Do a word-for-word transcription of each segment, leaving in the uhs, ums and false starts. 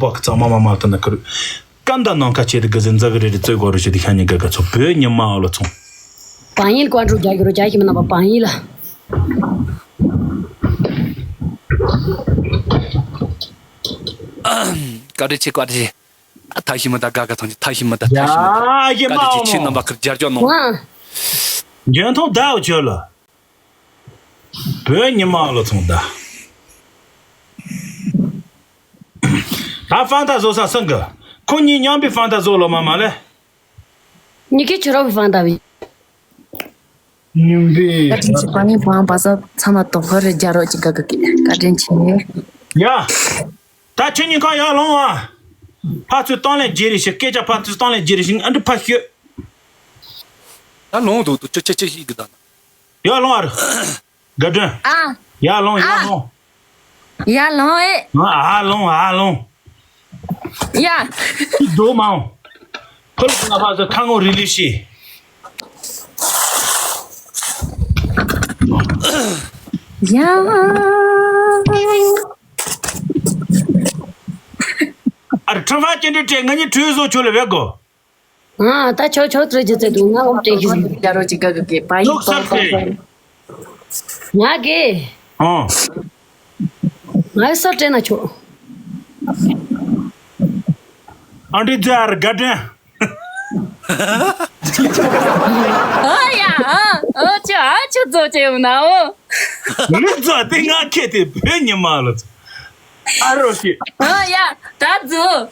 པག་གཙང་མ་མ་མ་ལྟ་ན་ཁུར། ཀམ་ད་ནང་ཁ་ཆེ་དེ་གི་ཟིན་ཛ་གི་རེ་རེ་རྩོད་གོ་རུ་ཞེ་དེ་ཤ་ཉེ་ག་ག་ཚོ་བོད་ཉི་མ་ཨ་ལོ་ཚོང་། བང་ཡིན་ཀོན་ཀྲུ་རྒྱ་གི་རུ་རྒྱ་གི་མི་ན་པ་བང་ཡིན་ལ། བཀའ་དྲིན་ཆེ། བཀའ་དྲིན་ཆེ། ཐ་ཤི་མ་ད་ག་ག་ཐང་ཆེ། ཐ་ཤི་མ་ད། ཐ་ཤི་མ་ད། ཡ་ཡེ་མ་བཀའ་དྲིན་ཆེ། ཁྱེད་རྣམ་པ་ཁུར་རྒྱལ་སྐྱོང་གནང་། ཨ། འཇོན་ཐང་ད་འོ་ཆོ་ལ། བོད་ཉི་མ་ལོ་ཚོང་ད། ད་ཧྥང་ཏ་བཟོ་ས་སང་གི། ཁོ་གཉིས་མཉམ་པའི་ཧྥང་ཏ་བཟོ་ལོ་མ་མ་ལེ། ཉི་ཁེ་ཆུ་རོ་བི་ཧྥང་ཏ་བི། མཉམ་པའི། བཀའ་དྲིན་ཆེ། བང་ཡིན་བང་པ་ས་ཚང་མ་དོ་ཁོ་རེ་རྒྱ་རོགས་ཀྱི་ག་གི་གི་བཀའ་དྲིན་ཆེ། ཡ། ད་ཁྱོད་གཉིས་ཀ་ཡར་ལོང་ཨ། ཕར་ཚུར་གཏོང་ལེན་བརྗེ་རེ་ཞིག་སྐད་ཆ་ཕར་ཚུར་གཏོང་ལེན་བརྗེ་རེ་ཞིག་ཨ་འདྲི་ཕ་ཤོད། ད་ལོང་དུ་དུ་ཅི་ཅི་ཅི་ཞིག་གི་ད་ན། ཡར་ལོང་ཨ་རུ། དགའ་སྒྲོན། ཨ། ཡར་ལོང་ཡར་ཨ། ལོང་། ཡར་ལོང་ཨེ། ཨ་ལོང་ཨ་ལོང་། ཡ། ཁྱི་རྡོ་མང་། ཕུ་ལ་ང་ཕ་ཚོ་ཁ་ངོ་རི་ལི་ཤི། ཡ། ཨར་ཁྲ་ཕ་ཅན་དུ་ཏྲེ་ང་གཉིས་གྲོས་བཟོ་ཆོ་ལ་བས་གོ། ཨ་ད་ཆོ་ཆོ་ཏྲེ་ཇི་ཚེ་དུ་ང་འོབ་ཏྲེ་གི་ཟིན། རྒྱ་རོ་ཅི་ག་གི་གི་པ་ཡི། ལོག་སར་ཏྲེ། ང་གི། ཨོ། ང་ས་སྤྲད་ན་ཆོག་ཨ་འདྲི་ཛར་དགའ་སྒྲོན། ཨ་ཡ་ཨ་ཨ་ཅི་ཨ་ཅི་ཛོ་ཅེ་ཡོང་ན་ཨོ། ལུག་ཛོ་དེ་ང་ཁེ་དེ་བོད་ཉི་མ་ལ་ཛོ། ཨ་རོ་ཤི། ཨ་ཡ་ད་ཛོ།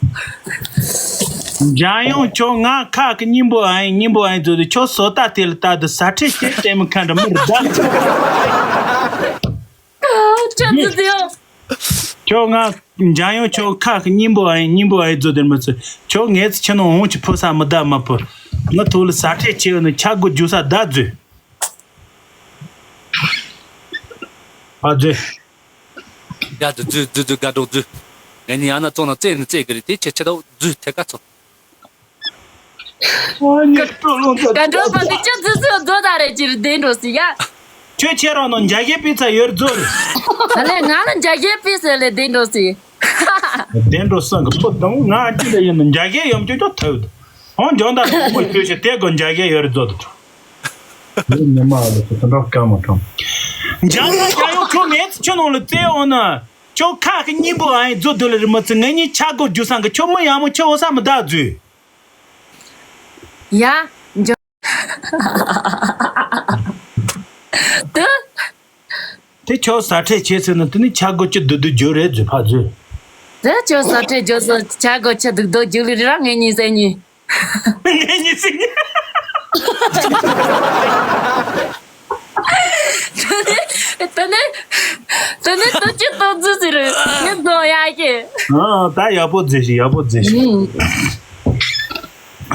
འཇམ་དབྱངས་ཁྱོད་ང་ཁ་གི་སྙིང་པོ་ཨ་ཡིན། སྙིང་པོ་ཨ་ཡིན་ཛོ་དེ་ཁྱོད་བཟོ་ལྟ་དེ་ལ་ལྟ་དུ་ཟ་ཁྲེལ་བྱེད་ལྟད་མོ་ཁ་འདྲ་མི་རེ་ད། ཁྱོད་ཙི་ཙི་ཡོད། ཁྱོད་ང་འཇམ་དབྱངས་ཁྱོད་ཁ་གི་སྙིང་པོ་ཨ་ཡིན། སྙིང་པོ་ཨ་ཡིན་ཛོ་དེར་མི་ཚོད། ཁྱོད་ངའི་ཚེ་ཆེ་ནོ་འོང་ཅི་ཕོ་ས་མི་ད་མ་ཕོ། ང་ཐུག་ལ་ཟ་ཁྲེལ་བྱེད་ཡོད་ནི་ཆ་སྒོ་རྒྱུ་ས་ད་ཛོ། ཨ་ཛོ། ཡ་ཛོ་ཛོ་ཛོ་ཛོ་དགའ་སྒྲོག་ཛོ། ངས་ནི་ཡང་ན་བཙོང་ན་རྩེ་ནི་རྩེ་གི་རེད་དེ་ཁྱེད་ཁྱེད་ད་ཛོ་ཐད་ཀ་ཚོ། ཨ་ནི་སྤྲོ་ལོང་ཚ་དགའ་སྒྲོག་པ་འདི་ཁྱེད་ཛོ་ཛོ་ཛོ་ད་རེད་ཅི་རེད་བདེ་འགྲོ་སི་ཡ། ཁྱོད་ཁྱེད་རང་ནང་འཇའ་གས་པི་ཚ་ཡོད་ཛོ་རེད། ཨ་ལས་ང་ལ་འཇའ་གས་པི་ཚ་ལས་བདེ་འགྲོ་སི། བདེ་འགྲོ་སང་གི་ཕོ་དང་ང་ཅི་ལ་ཡིན་ན་འཇའ་གས་ཡོམ་ཅོ་ཅོ་ཐབས་དང་། ཧོང་ཇོང་ད་ལ་མོ་ཁྱོད་ཤི་དེ་གོ་འཇའ་གས་ཡོད་རེད་ཛོ་དང་། ཡོད་ཉི་མ་ལ་སི་དོན་རོགས་སྐར་མ་གྲོང་། འཇའ་གས་འཇའ་ཡོད་ཁྱོད་མེད་ཚེ་ཁྱོད་ནང་ལ་བཙལ་འོང་ན། ཁྱོད་ཁ་གི་སྙིང་པོ་ཨ་ཡིན་ཛོ་དུ་ལ་རི་མོ་ཚེ་ངེད་གཉིས་ཆ་སྒོ་རྒྱུ་སང་གི་ཁྱོད་མི་ཡག་མོ་ཁྱོད་འོ་ས་མི་ད་ཛོ། ཡ། འཇོ། དུ། དེ་ཁྱོད་ཟ་ཁྲེལ་བྱེད་ཟེར་ན་དེ་ནི་ཆ་སྒོ་ཅི་བསྡུ་བསྡུ་རྒྱུ་རེད་ཛོ་ཕ་ཛོ། དེ་ཁྱོད་ཟ་ཁྲེལ་རྒྱུ་ཟོ་ཆ་སྒོ་ཅི་བསྡུ་བསྡུ་རྒྱུ་ལི་ར་ངེད་གཉིས་ཟེར་གཉིས། ངེད་གཉིས་ཟེར་གཉིས། དེ་ནི་དེ་ནི་དེ་ནི་དུ་ཅི་ཏོ་ཛོ་ཟེར་རུ་ངེད་ཛོ་ཡ་གི། ཨ་ད་ཡག་པོ་ཛོ་ཞིག་ཡག་པོ་ཛོ་ཞིག་ཨུམ།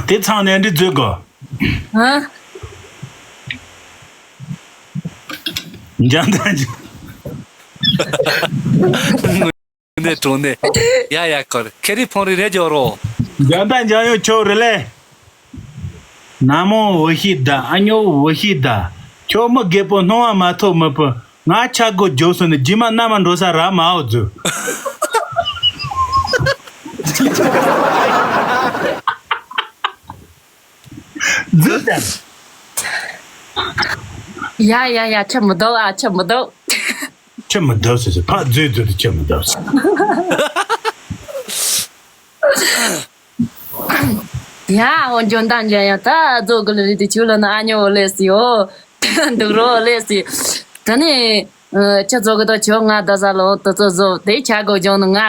དེ་ཚང་ནས་འདི་ཛོ་གོ། ཨ། འཇམ་དང་འཇམ། ནས་གྲོང་ནས། ཡ་ཡ་ཁོར་ཁེ་རི་ཕོང་རི་རེ་འཇོག་རོགས། འཇམ་དང་འཇམ་ཡོད་ཁྱོད་རེ་ལས། ན་མོ་འོ་ཤི་ད་ཨ་ཉོ་འོ་ཤི་ད། ཁྱོད་མི་རྒད་པོ་སྣང་བ་མ་ཐོབ་མི་པོ། ང་ཆ་སྒོ་རྒྱོབ་སོང་ནས་རྗེས་མ་མནའ་མ་འགྲོ་ས་ར་མ་འོ་ཛོ། ཛོ་དང་། ཡ་ཡ་ཡ་ཆི་མི་འདུག་ཨ་ཆི་མི་འདུག་ཆི་མི་འདུག་ཟེར་ཟེར་ཕ་ཛོ་ཛོ་དེ་ཆི་མི་འདུག་ཟེར། ཡ་འོ་འཇོན་དང་འཇོན་ཡང་ད་ཛོ་གི་ལ་རི་དེ་ཆུ་ལ་ན་ཨ་ཉོ་ལེ་སི་ཡོ། འདུག་རོ་ལེ་སི། ད་ནི་ཁྱེད་ཚོ་གི་ད་ཁྱོད་ང་ད་ས་ལོ་ད་ཚོ་ཛོ་དེ་ཆ་གོ་ཇོང་ནི་ང་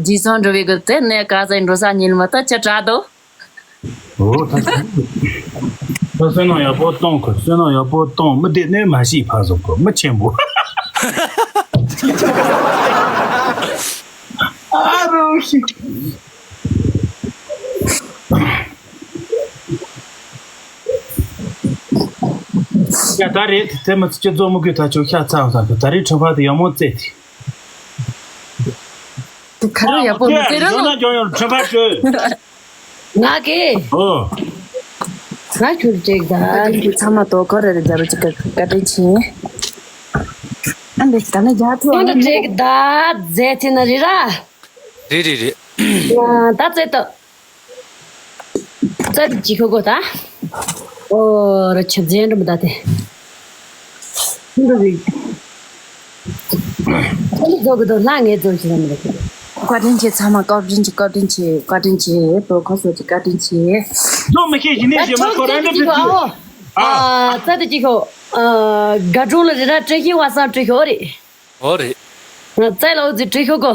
རྗེས་སོང་འགྲོ་བའི་གི་དེ་ནས་ག་ས་འགྲོ་ས་ཉིན་མ་ད་ཁྱེད་དྲག་དོ། ཨོ་ད་ད་བསོད་ནམས་ཡག་པོ་གཏོང་གི། བསོད་ནམས་ཡག་པོ་གཏོང་། མི་དེ་ནས་མ་ཤི་ཕ་བཟོ་གི་མི་ཆེན་པོ། ཨ་རོ་ཤི། ཡ་ད་རེད་དེ་མི་ཚེ་ཅི་རྫོགས་མི་དགོས། ད་ཆོག་ཤ་ཚ་བ་ས་ད་རེད་ཁྲི་ཕ་དེ་ཡག་མོ་རྩེ་དེ། དེ་ཁ་རུ་ཡག་པོ་མི་རྩེ་རུ་ལོ། ང་གི་ཨོ། ང་ཁྱོད་ཅིག་ད། ཚང་མ་དོ་ཁོ་རེ་རེ་རྒྱ་རུ་ཅིག་བཀའ་དྲིན་ཆེ། ཨ་འདི་ད་ནི་རྒྱ་ཐུ་ཁྱོད་ཅིག་ད་རྫས་ཐི་ན་རི་ར། རེད་རེད་རེད། ད་ཙེ་ཏོ། ཙེ་ཏོ་ཅི་ཁོ་གོ་ད། ཨོ་ར་ཆབ་ཟན་རུ་མི་ད་དེ། ཧིན་རུ་རིག་ཁོ་ལ་རྫོགས་གི་འདུག་ལྷ་ངས་རྫོགས་ཞིག་ལ་མི་རེད། བཀའ་དྲིན་ཆེ། ཚང་མ་བཀའ་དྲིན་ཆེ། བཀའ་དྲིན་ཆེ། བཀའ་དྲིན་ཆེ། བོད་ཁ་སོགས་ཀྱི་བཀའ་དྲིན་ཆེ། ལོ་མི་ཤེས་ཞིག་ནས་ཞེ་མ་ཁོ་རང་འདྲ་བྲིས་ཀྱི། ཨ་ཙེ་ཏོ་ཅི་ཁོ། དགའ་སྒྲུང་ལ་རི་ར་བཀྲ་ཤིས་པ་སང་བྲིས་ཤོག་རེད། ཨོ་རེད། ཙེ་ལའོ་ཙི་བྲིས་ཤོག་གོ།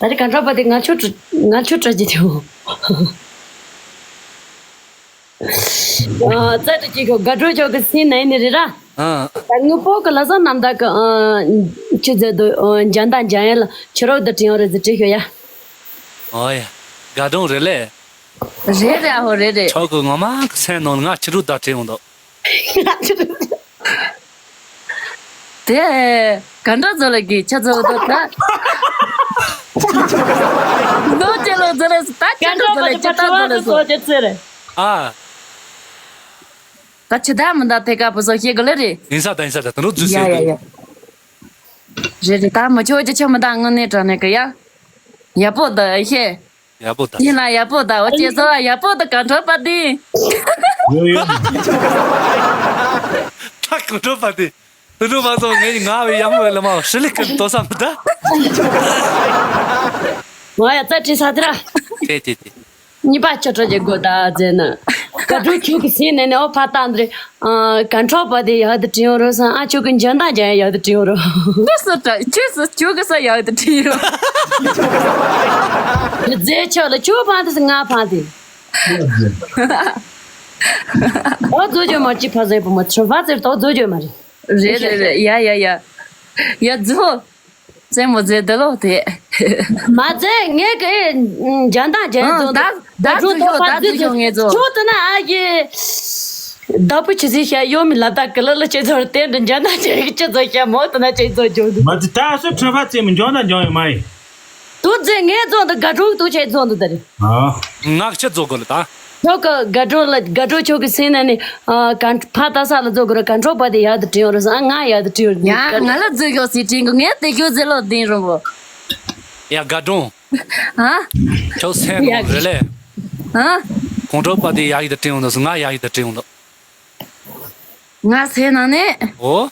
ཨ། ད་རེས་གང་འདྲ་པ་དེ་ང་ཆོ་བྲི་ང་ཆོ་བྲི་རྒྱུ་དེའོ། ཙེ་ཏོ་ཅི་ཁོ་དགའ་སྒྲུང་ཆོ་གི་སེམས་ནང་ནས་རེད་ར། ཨ། ད་དངོས་པོ་གི་ལ་ས་རྣམ་དག་གི་ཨ། ཆི་ཟེར་དུ་ཨ། འཇོན་ཐང་འཇོན་ཡ་ལ་ཕྱི་རོལ་དུ་བྲིས་ཡོང་རེད་ཟེར་བྲིས་ཤོག་ཡ། ཨོ་ཡ། དགའ་སྒྲུང་རེད་ལེ། རེད་རེད་ཨ་ཧོ་རེད་རེད། ཆོག་གི། ངོ་མ་གི་སེམས་ནང་ང་ཕྱི་རོལ་དུ་བྲིས་ཡོང་འདུག་དེ་ག་འདྲ་བཟོ་ལ་གི་ཆ་ཚོགས་དོ་ད། ནོ་ཅེ་ལོ་བཟོ་ལ་ད་ཆ་ཚོགས་བཟོ་ལ་ཆ་ཚོགས་བཟོ་ལ་སོ། ཨ། ད་ཆི་ད་མི་འདའ་ཐེ་ཀ་བུ་སོ་ཤེས་གི་ལེ་རེད། ཡིན་ས་ད་ཡིན་ས་ད་དུ་རུ་རྫུས་ཡ་ཡ་ཡ། རེད་རེད། ད་མི་ཆོག་ཅི་ཆོག་མི་འདའ་དངོས་གནས་དྲང་གནས་གི་ཡ། ཡག་པོ་ད་ཤེས། ཡག་པོ་ད། ཡིན་ལ་ཡག་པོ་ད། འོ་ཅེ་སོ་ཡག་པོ་ད་གང་འཕྲོ་པ་དེ། ཡོ་ཡོ། ད་གང་འཕྲོ་པ་དེ། དུ་འགྲོ་མ་སོང་ངས་ང་བའི་ཡག་མོ་ལ་མ་ཧྲི་ལི་ཀི་དོ་ས་མི་ད། ང་ཡ་ཙ་ཁྲི་ས་དེ་ར། དེ་དེ་དེ། གཉིས་པ་ཆོ་ཁྲོ་རྒྱལ་སྒོ་ད་ཟེར་ན། དགའ་སྒྲུང་ཁྱོད་ཀྱི་སེམས་ནས་ནས་ཨོ་ཕ་ཏང་དེ་རེད། གང་འཕྲོ་པ་དེ་ཡག་ཏུ་དྲིན་ཡོད་རོ་སང་ཨ་ཆོ་གི་འཇོན་ཐང་ཅན་ཡག་ཏུ་དྲིན་ཡོད་རོ། ཁྱོད་སུ་དྲ་ཁྱོད་སུ་ཁྱོད་གི་ས་ཡག་ཏུ་དྲིན་ཡོད་རོ། མཛེས་ཆོག་ལ་ཁྱོད་ཕང་དེ་སུ་ང་ཕང་དེ། ཨོ་རྫོ་ཇོ་མ་ཅི་ཕ་ཟེ་བུ་མ་ཆོ་ཕ་ཟེར་ཏོ་རྫོ་ཇོ་མ་རེད། རེད་རེད་རེད། ཡ་ཡ་ཡ། ཡ་རྫོ། རྩེད་མོ་རྩེ་འདི་ལོ་དེ། མ་རྩེ་ངས་ཀི་འཇོན་ཐང་ཅན་ཨང་། ཚོ་ད་ད་འདུག་ཤོག་ད་འདུག་ཤོག་ངས་ཚོ། ཁྱོད་ལྟ་ན་ཨ་ཡེ། བདག་པོ་ཆི་ཟིག་བཤད་ཡོད་མི་ལབ་ད་ཀི་ལ་ལ་ཆེ་ཚོར་བརྟེན་དུ་འཇོན་ཐང་ཅན་གི་ཆི་ཚོ་བཤད་མོ་ལྟ་ན་ཆེ་ཚོ་འཇོན་འདུག་མ་རྩེ་ད་སུ་ཁྲོན་པ་རྩེ་མི་འཇོན་ཐང་འཇོན་ཡོད་མ་ཡིན། དུ་རྩེ་ངས་ཚོ་འདི་དགའ་གྲུག་དུ་ཆེ་ཚོ་འདུག་ད་རེད། ཨ། ངག་ཆི་ཚོ་གོ་ལ་ད། ཁྱོད་ཀྱི་དགའ་སྤྲོ་ལ་དགའ་སྤྲོ་ཁྱོད་ཀྱི་སེམས་ནང་ནས་ཨ་ག་ཕ་ལྟ་ས་ལ་འཛུལ་དགོས་རེད། ག་འཕྲོ་བ་དེ་ཡག་ཏུ་བྲིས་ཡོང་རེད་ཟེར། ཨ་ང་ཡག་ཏུ་བྲིས་ཡོང་རེད། ཡ་ང་ལ་འཛུལ་ཤོག་ཟེར་དྲན་གི། ངས་དེ་ཁྱོད་ཟེར་ལོ་བདེན་རུང་བོ། ཡ་དགའ་སྒྲུང་། ཨ། ཁྱོད་སེམས་ནང་རེད་ལེ། ཨ། གང་འཕྲོ་བ་དེ་ཡག་ཡིག་ཏུ་བྲིས་ཡོང་འདུག་ཟེར། ང་ཡག་ཡིག་ཏུ་བྲིས་ཡོང་འདུག་ང་སེམས་ནང་ནས། ཨོ།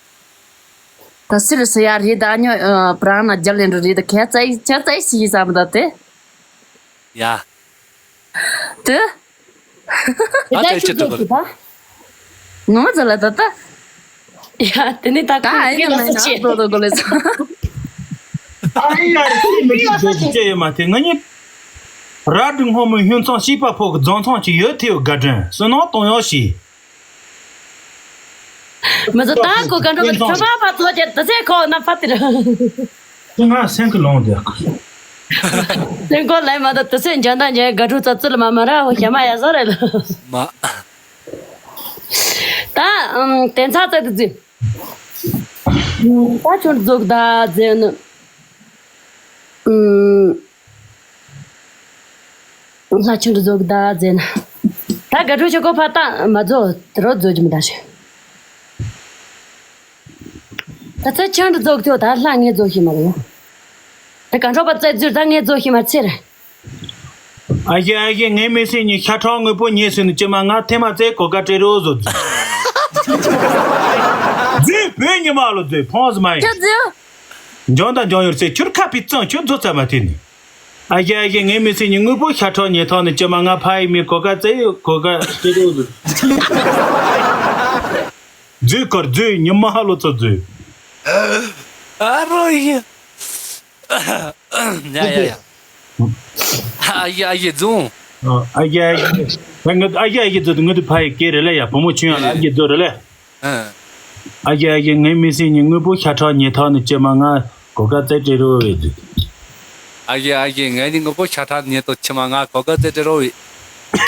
ད་སུ་རེད་ཟེར་ཡ་རེད། ད་ཉོ་པྲང་ན་རྒྱབ་ལེན་རུ་རེད། ད་ཁྱད་ཚ་ཡིག་ཁྱད་ཚ་ཡིག་ཞིག་ཡིན་ས་མི་འདུག་དེ། ཡ། དེ། ཨ་ད་ཅི་ཐུབ་པ། ངོ་མ་ཚ་ལ་ད་ད། ཡ་དེ་ནི་ད་ད་ཁོང་ཨ་ཡིན་གི་ན་ལ་མེད་ས་ན་ཆེ། ཏོ་ཏོ་གོ་ལེ་ཚ། ཨ་ཡ་རེ་ཅི་མི་ཤི་ཅེ་ཅི་ཅེ་ཡོད་མ་ཐེ་ང་གཉིས། ར་སྒྲིག་སྔོན་མོའི་ཧུན་ཚང་སྐྱིད་པ་ཕོ་གི་རྫོང་ཚང་ཅིག་ཡོད་ཐེ་ཡོད་དགའ་དྲན་སུ་ནང་གཏོང་ཡོད་ཞིག་མི་ཚོ་ད་གོ་ག་འགྲོ་གི་ཁྱོད་པ་ཕ་ཚོ་ཅེ་ད་སེ་ཁོ་ན་ཕ་ཏི་ར། ང་སེང་གི་ལོང་དེ། སེང་གོ་ལའི་མ་ད་ད་སེ་འཇོན་ཐང་ཅན་དགའ་སྒྲུང་ཙ་ཙི་ལ་མ་མ་ར་ཧོ་ཞ་མ་ཡ་ཟོ་རེད་ལ། མ། ད་ཨམ་དེ་ཚ་ཙ་ཏི་ཙི། ད་ཁྱོད་རྫོགས་ད་ཟེར་ནི། ཨམ། ལྷ་ཆུང་དུ་རྫོགས་ད་ཟེར་ན། ད་དགའ་སྤྲོ་ཆོ་གོ་ཕ་ཏང་མ་རྫོགས་དེ་རོ་རྫོགས་ཀྱི་མི་ད་ཞེ། ད་ཚེ་ཆང་དུ་རྫོགས་ཐོག་ད་ལྷ་ངས་རྫོགས་ཤེས་མ་རེད། ད་གང་འཕྲོ་པ་རྩེ་རྫུར་ད་ངས་རྫོགས་ཤེས་མ་ཚེ་རེད། ཨ་ཞེ་ཨ་ཞེ་ངའི་མི་སེར་གཉིས་ཤ་ཁྲག་དངོས་པོ་ཉེས་སོང་ནི་ཅི་མ་ང་ཐེ་མ་རྩེ་གོ་ཀ་སྤྲད་རོགས་བཟོ་རྫུ། རྫུས་བོད་ཉི་མ་ལོ་རྫུས་ཕོངས་སུ་མ་ཡིན། ཁྱོད་རྫུས། འཇོན་དང་འཇོན་ཡོད་ཚེ་ཁྱོད་ཁ་ཕི་གཙང་ཁྱོད་རྫོ་ཚ་མ་ཐེ་ནི། ཨ་ཞེ་ཨ་ཞེ་ངའི་མི་སེར་གཉིས་དངོས་པོ་ཤ་ཁྲག་ཉེས་ཐོག་ནི་ཅི་མ་ང་ཕ་ཡི་མི་གོ་ཀ་རྩེ་ཡོད་གོ་ཀ་སྤྲད་རོགས་བཟོ། རྫུས་ཀར་རྫུས་ཉི་མ་ལོ་ཚོ་རྫུས། ཨ་རོ་ཡི། ཡ་ཡ་ཡ། ཨ་ཡེ་ཨ་ཡེ་རྫུན། ཨ་ཡེ་ཨ་ཡེ། ད་ང་ཨ་ཡེ་ཨ་ཡེ་རྫུན་ང་དུ་ཕ་ཡི་སྐད་རེད་ལ་ཡ། བུ་མོ་ཆུང་ཡང་ཨ་ཡེ་རྫུན་རེད་ལ། ཨ་ཡེ་ཨ་ཡེ་ངའི་མི་སེར་གཉིས་དངོས་པོ་ཤ་ཁྲག་ཉེས་ཐག་ནི་ཅི་མ་ང་གོ་ཀ་རྩེ་སྤྲད་རོགས་བས་རྫུན། ཨ་ཡེ་ཨ་ཡེ་ངའི་ནི་དངོས་པོ་ཤ་ཁྲག་ཉེས་ཐག་ཅི་མ་ང་གོ་ཀ་རྩེ་སྤྲད་རོགས་བས།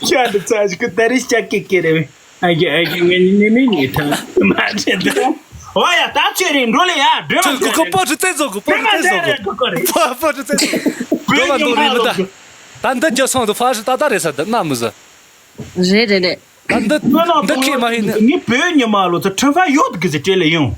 ཤ་འདི་ཚ་ཞིག་གི་ད་རེས་ཤ་སྐད་སྐད་རེད་བས། ཨ་ཀྱེ་ཨ་ཀྱེ་ངའི་ནི་ནི་ནི་ཐང་མ་ཆེ་ད། ཨོ་ཡ་ད་ཚེ་རིང་འགྲོ་ལེ་ཡ་འགྲོ་ལ་ཁོ་ཁོ་པོ་ཏྲི་ཙེ་ཙོ་གོ་པོ་ཏྲི་ཙེ་ཙོ་གོ་པོ་པོ་ཏྲི་ཙེ་ཙོ་གོ། འགྲོ་མ་འགྲོ་རེད་མི་ད། ད་འདི་རྒྱ་སོང་དུ་ཧྥ་ཞི་ཏ་ཏ་རེད་ས་འདི་ན་མི་ཟ། རེད་རེད་རེད། ད་འདི་འདི་ཁེ་མ་ཧི་ནི། ངའི་བོད་ཉི་མ་ལོ་ཚ་ཁྲི་ཧྥ་ཡོད་གི་ཟེ་སྤྲད་ལེ་ཡོང་།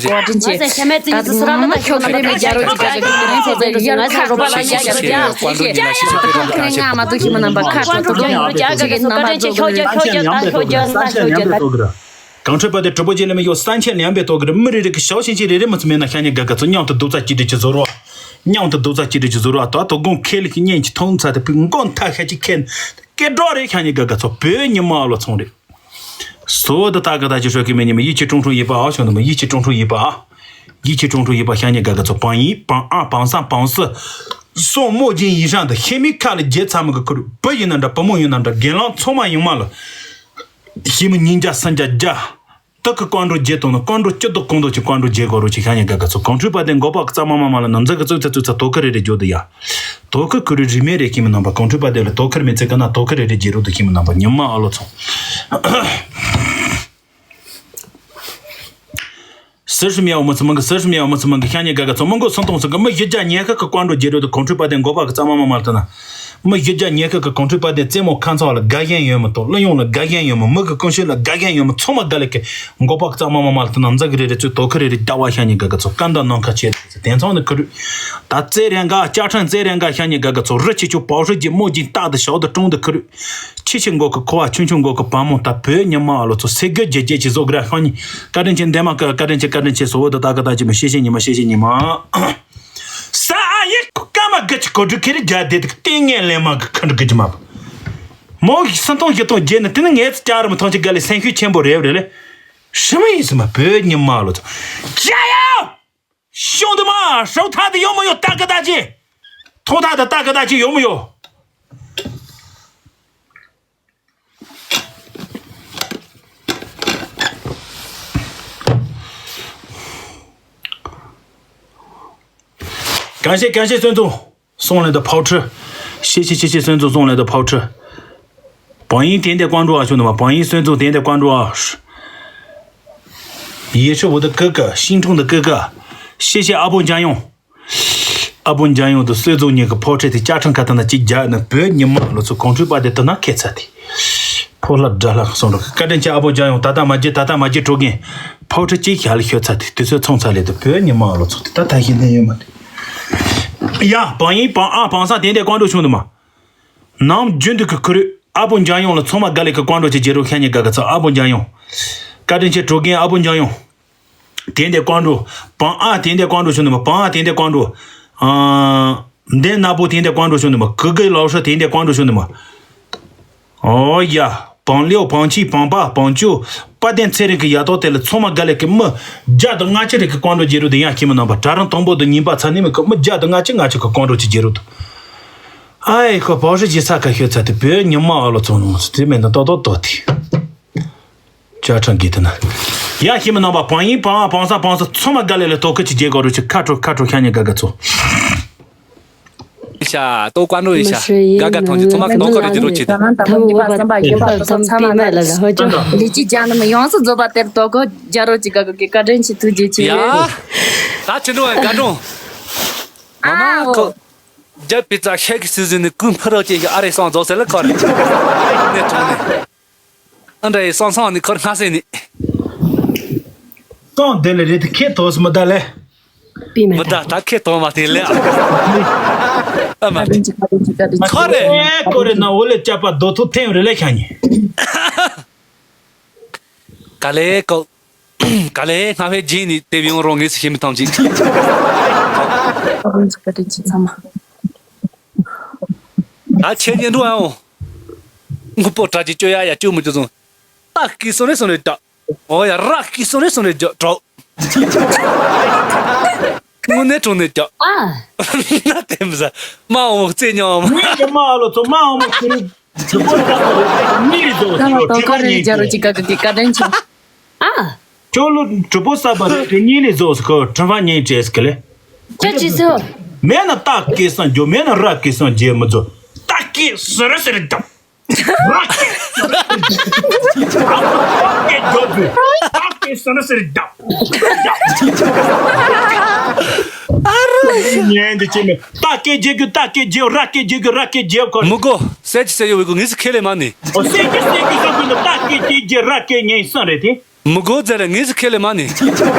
ཞིག་བཀའ་དྲིན་ཆེ། ད་དུང་མ་ཁྱོད་ཁྱོད་རེ་མེད་རྒྱ་རོགས་ཀྱི་བཀའ་དྲིན་ཆེ། ཁྱོད་རེ་ཚོ་ཚོ་རེ་ཡར་ཁ་རོགས་པ་ལ་ཡར་ཡར་ཡར་ཡར་ཡར་ཁ་ཁྱོད་རེ་ང་མ་གཏོགས་ཁྱིམ་མི་རྣམ་པ་ཁ་ཁྱོད་ཚོ་ཁྱོད་ཀྱི་རྣམ་པ་ཚོ་ཁྱོད་ཀྱི་ཁྱོད་ཀྱི་ཁྱོད་ཀྱི་ཁྱོད་ཀྱི་གངས་ཁྲོད་པ་དེ་གྲུབ་པོ་རྗེ་ལས་མི་ཡོད་སན་ཆེན་ལེན་པའི་ཐོག་གི་མི་རེ་རེ་གི་ཞའོ་ཞིང་ཆེན་རེ་རེ་མི་ཚོ་མེད་ན་ཤ་ཉེ་དགའ་དགའ་ཚོ་མཉམ་དུ་རྡོག་རྩ་གཅིག་སྒྲིལ་གྱི་བཟོ་རོགས། མཉམ་དུ་རྡོག་རྩ་གཅིག་སྒྲིལ་གྱི་བཟོ་རོགས། ད་དོ་དགོང་ཁས་ལེན་གྱི་སྙན་གྱི་ཐོང་ཚ་དེ་ཕི་མགོ་མཐའ་ཤ་གཅིག་ཁེན་སྐད་སྒྲོག་རེ་ཤ་ཉེ་དགའ་དགའ་ཚོ་བོད་ཉི་མ་ཨ་ལོ་ཚོང་རེད། སོ་ད་ད་ག་ད་ཅི་ཧྲོ་གི་མེ་ཉི་མ་ཡིད་ཀྱི་ཀྲུང་ཧྲུང་ཡིད་པ་ཨ་ཤོ་ནི་མ་ཡིད་ཀྱི་ཀྲུང་ཧྲུང་ཡིད་པ་ཨ། ཡིད་ཀྱི་ཀྲུང་ཧྲུང་ཡིད་པ་ཤ་ཉེ་དགའ་དགའ་ཚོ་བང་ཡིན་བང་ཨ་བང་སང་བང་སི། སོང་མོ་རྒྱན་ཡིན་ཤང་དུ་ཤེས་མི་ཁ་ལ་རྒྱལ་ཚ་མི་གི་ཁུར་བུ་ཡིན་ན་འདྲ་བུ་མོ་ཡིན་ན་འདྲ་རྒན་ལང་ཚང་མ་ཡོང་མ་ལ། ཤེས་མི་ཉིན་བརྒྱ་སུམ་བརྒྱ་བརྒྱ། དག་གི་བཀའ་འགྲོ་རྒྱལ་དང་ནི་བཀའ་འགྲོ་སྐྱིད་སྡུག་གང་དག་གི་བཀའ་འགྲོ་རྒྱལ་དགོས་རོགས་ཀྱི་ཤ་ཉེ་དགའ་དགའ་ཚོ་གངས་ཁྲོད་པ་དེ་མགོ་པ་གཙང་མ་མ་མ་ལ་ན་འཛི་གི་ཙུག་ཚ་ཙུག་ཚ་དོ་ཁུར་རེ་རེ་འཇོག་དུ་ཡ། དོ་ཁུར་ཁུར་རེ་རིས་མེད་རེ་ཁྱིམ་མི་རྣམ་པ་གངས་ཁྲོད་པ་དེ་ལ་དོ་ཁུར་མེད་ཚེ་ག་ན་དོ་ཁུར་རེ་རེ་རྒྱལ་རོགས་དུ་ཁྱིམ་མི་རྣམ་པ་ཉི་མ་ཨ་ལོ་ཚོ། སེར་ཤི་མེའོ་མི་ཚི་མང་གི་སེར་ཤི་མེའོ་མི་ཚི་མང་གི་ཤ་ཉེ་དགའ་དགའ་ཚོ་མང་གོ་སུན་ཐོང་སུ་གི་མི་བཞི་བརྒྱ་ཉེ་ཁ་གི་བཀའ་འགྲོ་རྒྱལ་རོགས་དུ་གངས་ཁྲོད་པ་དེ་མགོ་པ་གི་གཙང་མ་མ་མ་ལ་དུ་ན། མི་བཞི་བརྒྱ་ཉེ་ཁ་གི་གངས་ཁྲོད་པ་དེ་རྩེད་མོ་ཁ་མཚར་ལ་དགའ་ཞེན་ཡོད་མི་ཐོག་གླུ་དབྱངས་ལ་དགའ་ཞེན་ཡོད་མི་མི་གི་ཀུན་སྤྱོད་ལ་དགའ་ཞེན་ཡོད་མི་ཚང་མ་དགའ་ལེ་གི་མགོ་པ་གཙང་མ་མ་མ་ལ་དུ་ན་འཛག་གི་རེ་རེ་ཚུལ་དོ་ཁུར་རེ་རེ་ཟླ་བ་ཤ་ཉེ་དགའ་དགའ་ཚོ་སྐམ་དང་ནང་ཁ་ཆེ་དེ་ཚང་ནི་ཁུ་རུ། ད་རྩེད་རན་ག་ཅ་ཁྲང་རྩེད་རན་ག་ཤ་ཉེ་དགའ་དགའ་ཚོ་རི་ཆེ་ཆུ་པའོ་ཧྲི་རྒྱུ་མོ་རྒྱུ་རྟག་ཏུ་ཞོག་ཏུ་ཀྲུང་དུ་ཁུ་རུ། ཆེ་ཆེ་མགོ་གི་ཁོ་བ་ཆུང་ཆུང་མགོ་གི་བ་མོ་ད་བོད་ཉི་མ་ཨ་ལོ་ཚོ་སེ་གོལ་རྒྱལ་རྒྱལ་གྱི་བཟོ་གི་ར་ཤ་ཉེ་བཀའ་དྲིན་ཆེ་འདན་མ་ཀ་བཀའ་དྲིན་ཆེ་བཀའ་དྲིན་ཆེ་སོ་བོ་ད་ད་ག་ད་ཅི་མི་ཤེས་ཤེས་ཉི་མ་ཤེས་ཤེས་ཉི་མ། ས་ཨ་ཡེ་ཀ་མ་གི་ཅི་གོ་སྒྲིག་ཁེ་རི་རྒྱ་དེ་དུ་ཏིང་ངེ་ལེ་མ་གི་ཁ་འགྲོ་གི་ཅི་མ། མོ་གི་སུན་ཐོང་ཞི་ཐོང་རྒྱལ་ནི་དེ་ནི་ངས་ཚི་ཅར་མི་ཐོང་ཅི་ག་ལེ་སེམས་ཤུགས་ཆེན་པོ་རེད་རེད་ལེ། ཧྲི་མ་ཡིན་སི་མ་བོད་ཉི་མ་ལོ་ཚོ། ཅ་ཡོ། ཤོང་དུ་མ་ཧྲོ་ཐ་དི་ཡོ་མོ་ཡོ་ཏ་ཀ་ཏ་ཅི། ཐོང་ཐ་དི་ཏ་ཀ་ཏ་ཅི་ཡོ་མོ་ཡོ། གང་ཤེས་གང་ཤེས་སོན་ཐུང་། སོང་ལེ་དང་ཕའུ་ཁྲི། ཤེ་ཤེ་ཤེ་ཤེ་སོན་ཙོ་སོང་ལེ་དང་ཕའུ་ཁྲི། བང་ཡིན་དེ་འདས་ཀོང་འགྲོ་ཨ་ཤོ་ནུ་མ་བང་ཡིན་སོན་ཙོ་དེ་འདས་ཀོང་འགྲོ་ཨ། ཡེ་ཤོ་བོ་དུ་ཀི་ཀི་ཤིང་ཁྲུང་དུ་ཀི་ཀི། ཤེ་ཤེ་ཨ་བོ་འཇམ་ཡོང་། ཨ་བོ་འཇམ་ཡོང་དུ་སོན་ཙོ་གཉིས་ཀྱི་ཕའུ་ཁྲི་དེ་ཅ་ཁྲང་ཁ་ཐ་ན་གཅིག་རྒྱག་ནི་བོད་ཉི་མ་ལོ་ཚོ་ཀོང་ཁྲུས་པ་དེ་དུ་ན་ཁེ་ཚ་དེ། ཕོ་ལྷ་དགྲ་ལྷ་གསུང་རོགས་བཀའ་དྲིན་ཆེ་ཨ་བོ་འཇམ་ཡོང་ད་ལྟ་མ་བརྗེད་ད་ལྟ་མ་བརྗེད་གྲོ་གིན། ཕོ་ཁྲི་གཅིག་ཞལ་ཤོད་ཚ་དེ་དུས་ཚོད་ཚང་ཚ་ལེ་དུ་བོད་ཉི་མ་ལོ་ཚོགས་དེ་ད་ད་ཤི་ལེན་ཡོད་མ་དེ། ཡ་བང་ཡིན་བང་ཨ་བང་ས་དེ་འདྲའི་ཀོང་འགྲོ་བྱུང་དུ་མ། ནམ་རྒྱུན་དུ་གི་ཁུ་རུ་ཨ་བོ་འཇམ་ཡོང་ལ་ཚང་མ་དགའ་ལེ་གི་ཀོང་འགྲོ་ཆེ་རྒྱལ་རོགས་ཤ་ཉེ་དགའ་གི་ཚ་ཨ་བོ་འཇམ་ཡོང་། བཀའ་དྲིན་ཆེ་གྲོ་གིན་ཨ་བོ་འཇམ་ཡོང་། དེ་འདྲའི་ཀོང་འགྲོ། བང་ཨ་དེ་འདྲའི་ཀོང་འགྲོ་བྱུང་དུ་མ་བང་ཨ་དེ་འདྲའི་ཀོང་འགྲོ། ཨ། འདན་ན་པོ་དེ་འདྲའི་ཀོང་འགྲོ་བྱུང་དུ་མ་གུ་གེ་ལའོ་ཧྲ་དེ་འདྲའི་ཀོང་འགྲོ་བྱུང་དུ་མ། ཨོ་ཡ། བང་ལེའོ་བང་ཆི་བང་པ་བང་ཅུ། དཔལ་ལྡན་ཚེ་རིང་གི་ཡ་ཏོག་དེ་ལ་ཚང་མ་དགའ་ལེ་གི་མི། བརྒྱ་དང་ལྔ་བཅུ་རེ་གི་ཀོང་འགྲོ་རྒྱལ་རོགས་དེ་ཡང་ཁྱིམ་མི་རྣམ་པ་གྲྭ་རང་དང་པོ་དུ་ཉིན་པ་ཚ་ནི་མི་གི་མི་བརྒྱ་དང་ལྔ་བཅུ་ལྔ་བཅུ་གི་ཀོང་འགྲོ་ཆེ་རྒྱལ་རོགས་དུ། ཨའི་ཁོ་བོ་ཧྲི་ཇི་ས་ཁ་ཤོད་ཚ་དེ་བོད་ཉི་མ་ཨ་ལོ་ཚོ་ནོ་དེ་མེད་ན་ཏོག་ཏོག་ཏོ་དེ། ཅ་ཁྲང་གི་དེ་ན། ཡ་ཁྱིམ་མི་རྣམ་པ་བང་ཡིན་བང་ཨ་བང་ས་བང་ས་ཚང་མ་དགའ་ལེ་ལེ་ཏོག་ཁ་ཆེ་རྒྱལ་གོ་རོ་ཆེ་ཁ་ཁྲོ་ཁ་ཁྲོ་ཤ་ཉེ་དགའ་དགའ་ཚོ། ཤ་ཏོ་ཀ་འགྲོ་ཡི་ཤ་དགའ་དགའ་ཐང་ཆེ་ཚང་མ་གི་ཏོག་ཁ་རོ་ཅི་རོ་ཅི་དང་། ད་མོ་གི་པ་བསམ་པ་ཡིན་པ་ཚོ་ཚང་མ་ལ་ལ་ཧོ་ཅོ་ལི་ཅི་ཅང་ནི་མ་ཡོངས་སུ་རྫོགས་པ་དེར་ཏོག་ཁ་རྒྱ་རོ་ཅི་དགའ་གི་བཀའ་དྲིན་ཆེ་ཐུགས་རྗེ་ཆེ། ཡ། ད་ཆི་འགྲོ་བའི་དགའ་སྒྲུང་། མ་མ་ཨ་ཁོ། རྒྱ་པི་ཙ་ཤེག་སི་ཟི་ནི་ཀུན་ཕ་རོ་ཅེ་ཨ་རེ་སང་རྫོགས་ཟེར་ལ་ཁོ་རེ། ནེ་ཐོང་ནེ། ཨ་འདྲ་ཡི་སང་སང་ནི་ཁོར་སྔ་སེ་ནི། སང་དེ་ལ་རེད་དེ་ཁེ་ཐོག་སི་མི་ད་ལེ། པི་མ་མི་ད་ད་ད་ཁེ་ཐོག་མ་དེ་ལེ། ཨ་མ་དེ། ཁོ་རེ། ཁོ་རེ་ན་འོ་ལེ་ཅ་པ་རྡོ་ཐུག་ཐེན་རེ་ལེ་ཤ་ཉེ། ག་ལེ་ཀོ། ག་ལེ་སྔ་ཕེ་རྗེས་ནི་དེ་བི་ཡོང་རོགས་ངེས་སུ་ཤེས་མི་ཐང་ཅིག་ཨ་ཆེ་ཉེ་འགྲོ་ཨའོ། དངོས་པོ་དྲ་ཅིག་བཅོ་ཡ་ཡ་བཅོ་མི་བཅོ་སོང་། ཏ་སྐད་སོང་རེ་སོང་རེ་རྒྱག་ཨོ་ཡ་ར་སྐད་སོང་རེ་སོང་རེ་རྒྱག་གྲོགས། དངོས་གནས་དྲང་གནས་རྒྱག་ཨ། ན་དེ་མི་ཟ། མ་འོང་རྩེ་ཉོ་མ། ངས་ཀྱི་མ་ཨ་ལོ་ཚོ་མ་འོང་མ་ཁྱོད་རིག་གྲུ་པོ་ལྟ་བུ་རེད་མི་རིག་ཚོ་ད་ལ་ཁྱོད་ཏོ་ཁ་ཁ་རེ་ཉན་རྒྱ་རོ་ཅི་ཀ་ཀ་ཀི་ཀ་དྲན་ཆེ། ཨ། ཁྱོད་ལོ་གྲུ་པོ་ས་པ་རེད་དེ་གཉིས་ལས་ཟོ་སི་ཁོ་དྲི་བ་ཉན་བྱས་སི་ཀི་ལེ། ཅི་ཅི་སོ། མེད་ན་ཏ་སྐད་སང་རྒྱོ་མེད་ན་ར་སྐད་སང་རྒྱལ་མི་ཛོ། ཏ་སྐད་སི་རི་སི་རི་རྒྱབ། ར་སྐད་སི་རི་སི་རི་རྒྱབ། ཏ་སྐད་རྒྱོ་ཛོ། ཏ་སྐད་སི་རི་སི་རི་རྒྱབ། ཉན་འདི་ཅི་མེད། ཏ་སྐད་རྒྱལ་རྒྱུ་ཏ་སྐད་རྒྱལ་ར་སྐད་རྒྱལ་རྒྱུ་ར་སྐད་རྒྱལ་ཁོ། མི་གོ། སེ་ཅི་སེ་ཡོ་བི་གོ་ངེས་སི་ཁེ་ལེ་མ་ནི། ཨོ་སེ་ཅི་སེ་ཅི་སོ་གི་ནི་ཏ་སྐད་རྒྱལ་རྒྱུ་ར་སྐད་ཉན་སང་རེད་དེ། མི་གོ་ཟེར་རེ་ངེས་སི་ཁེ་ལེ་མ་ནི། ཝེ་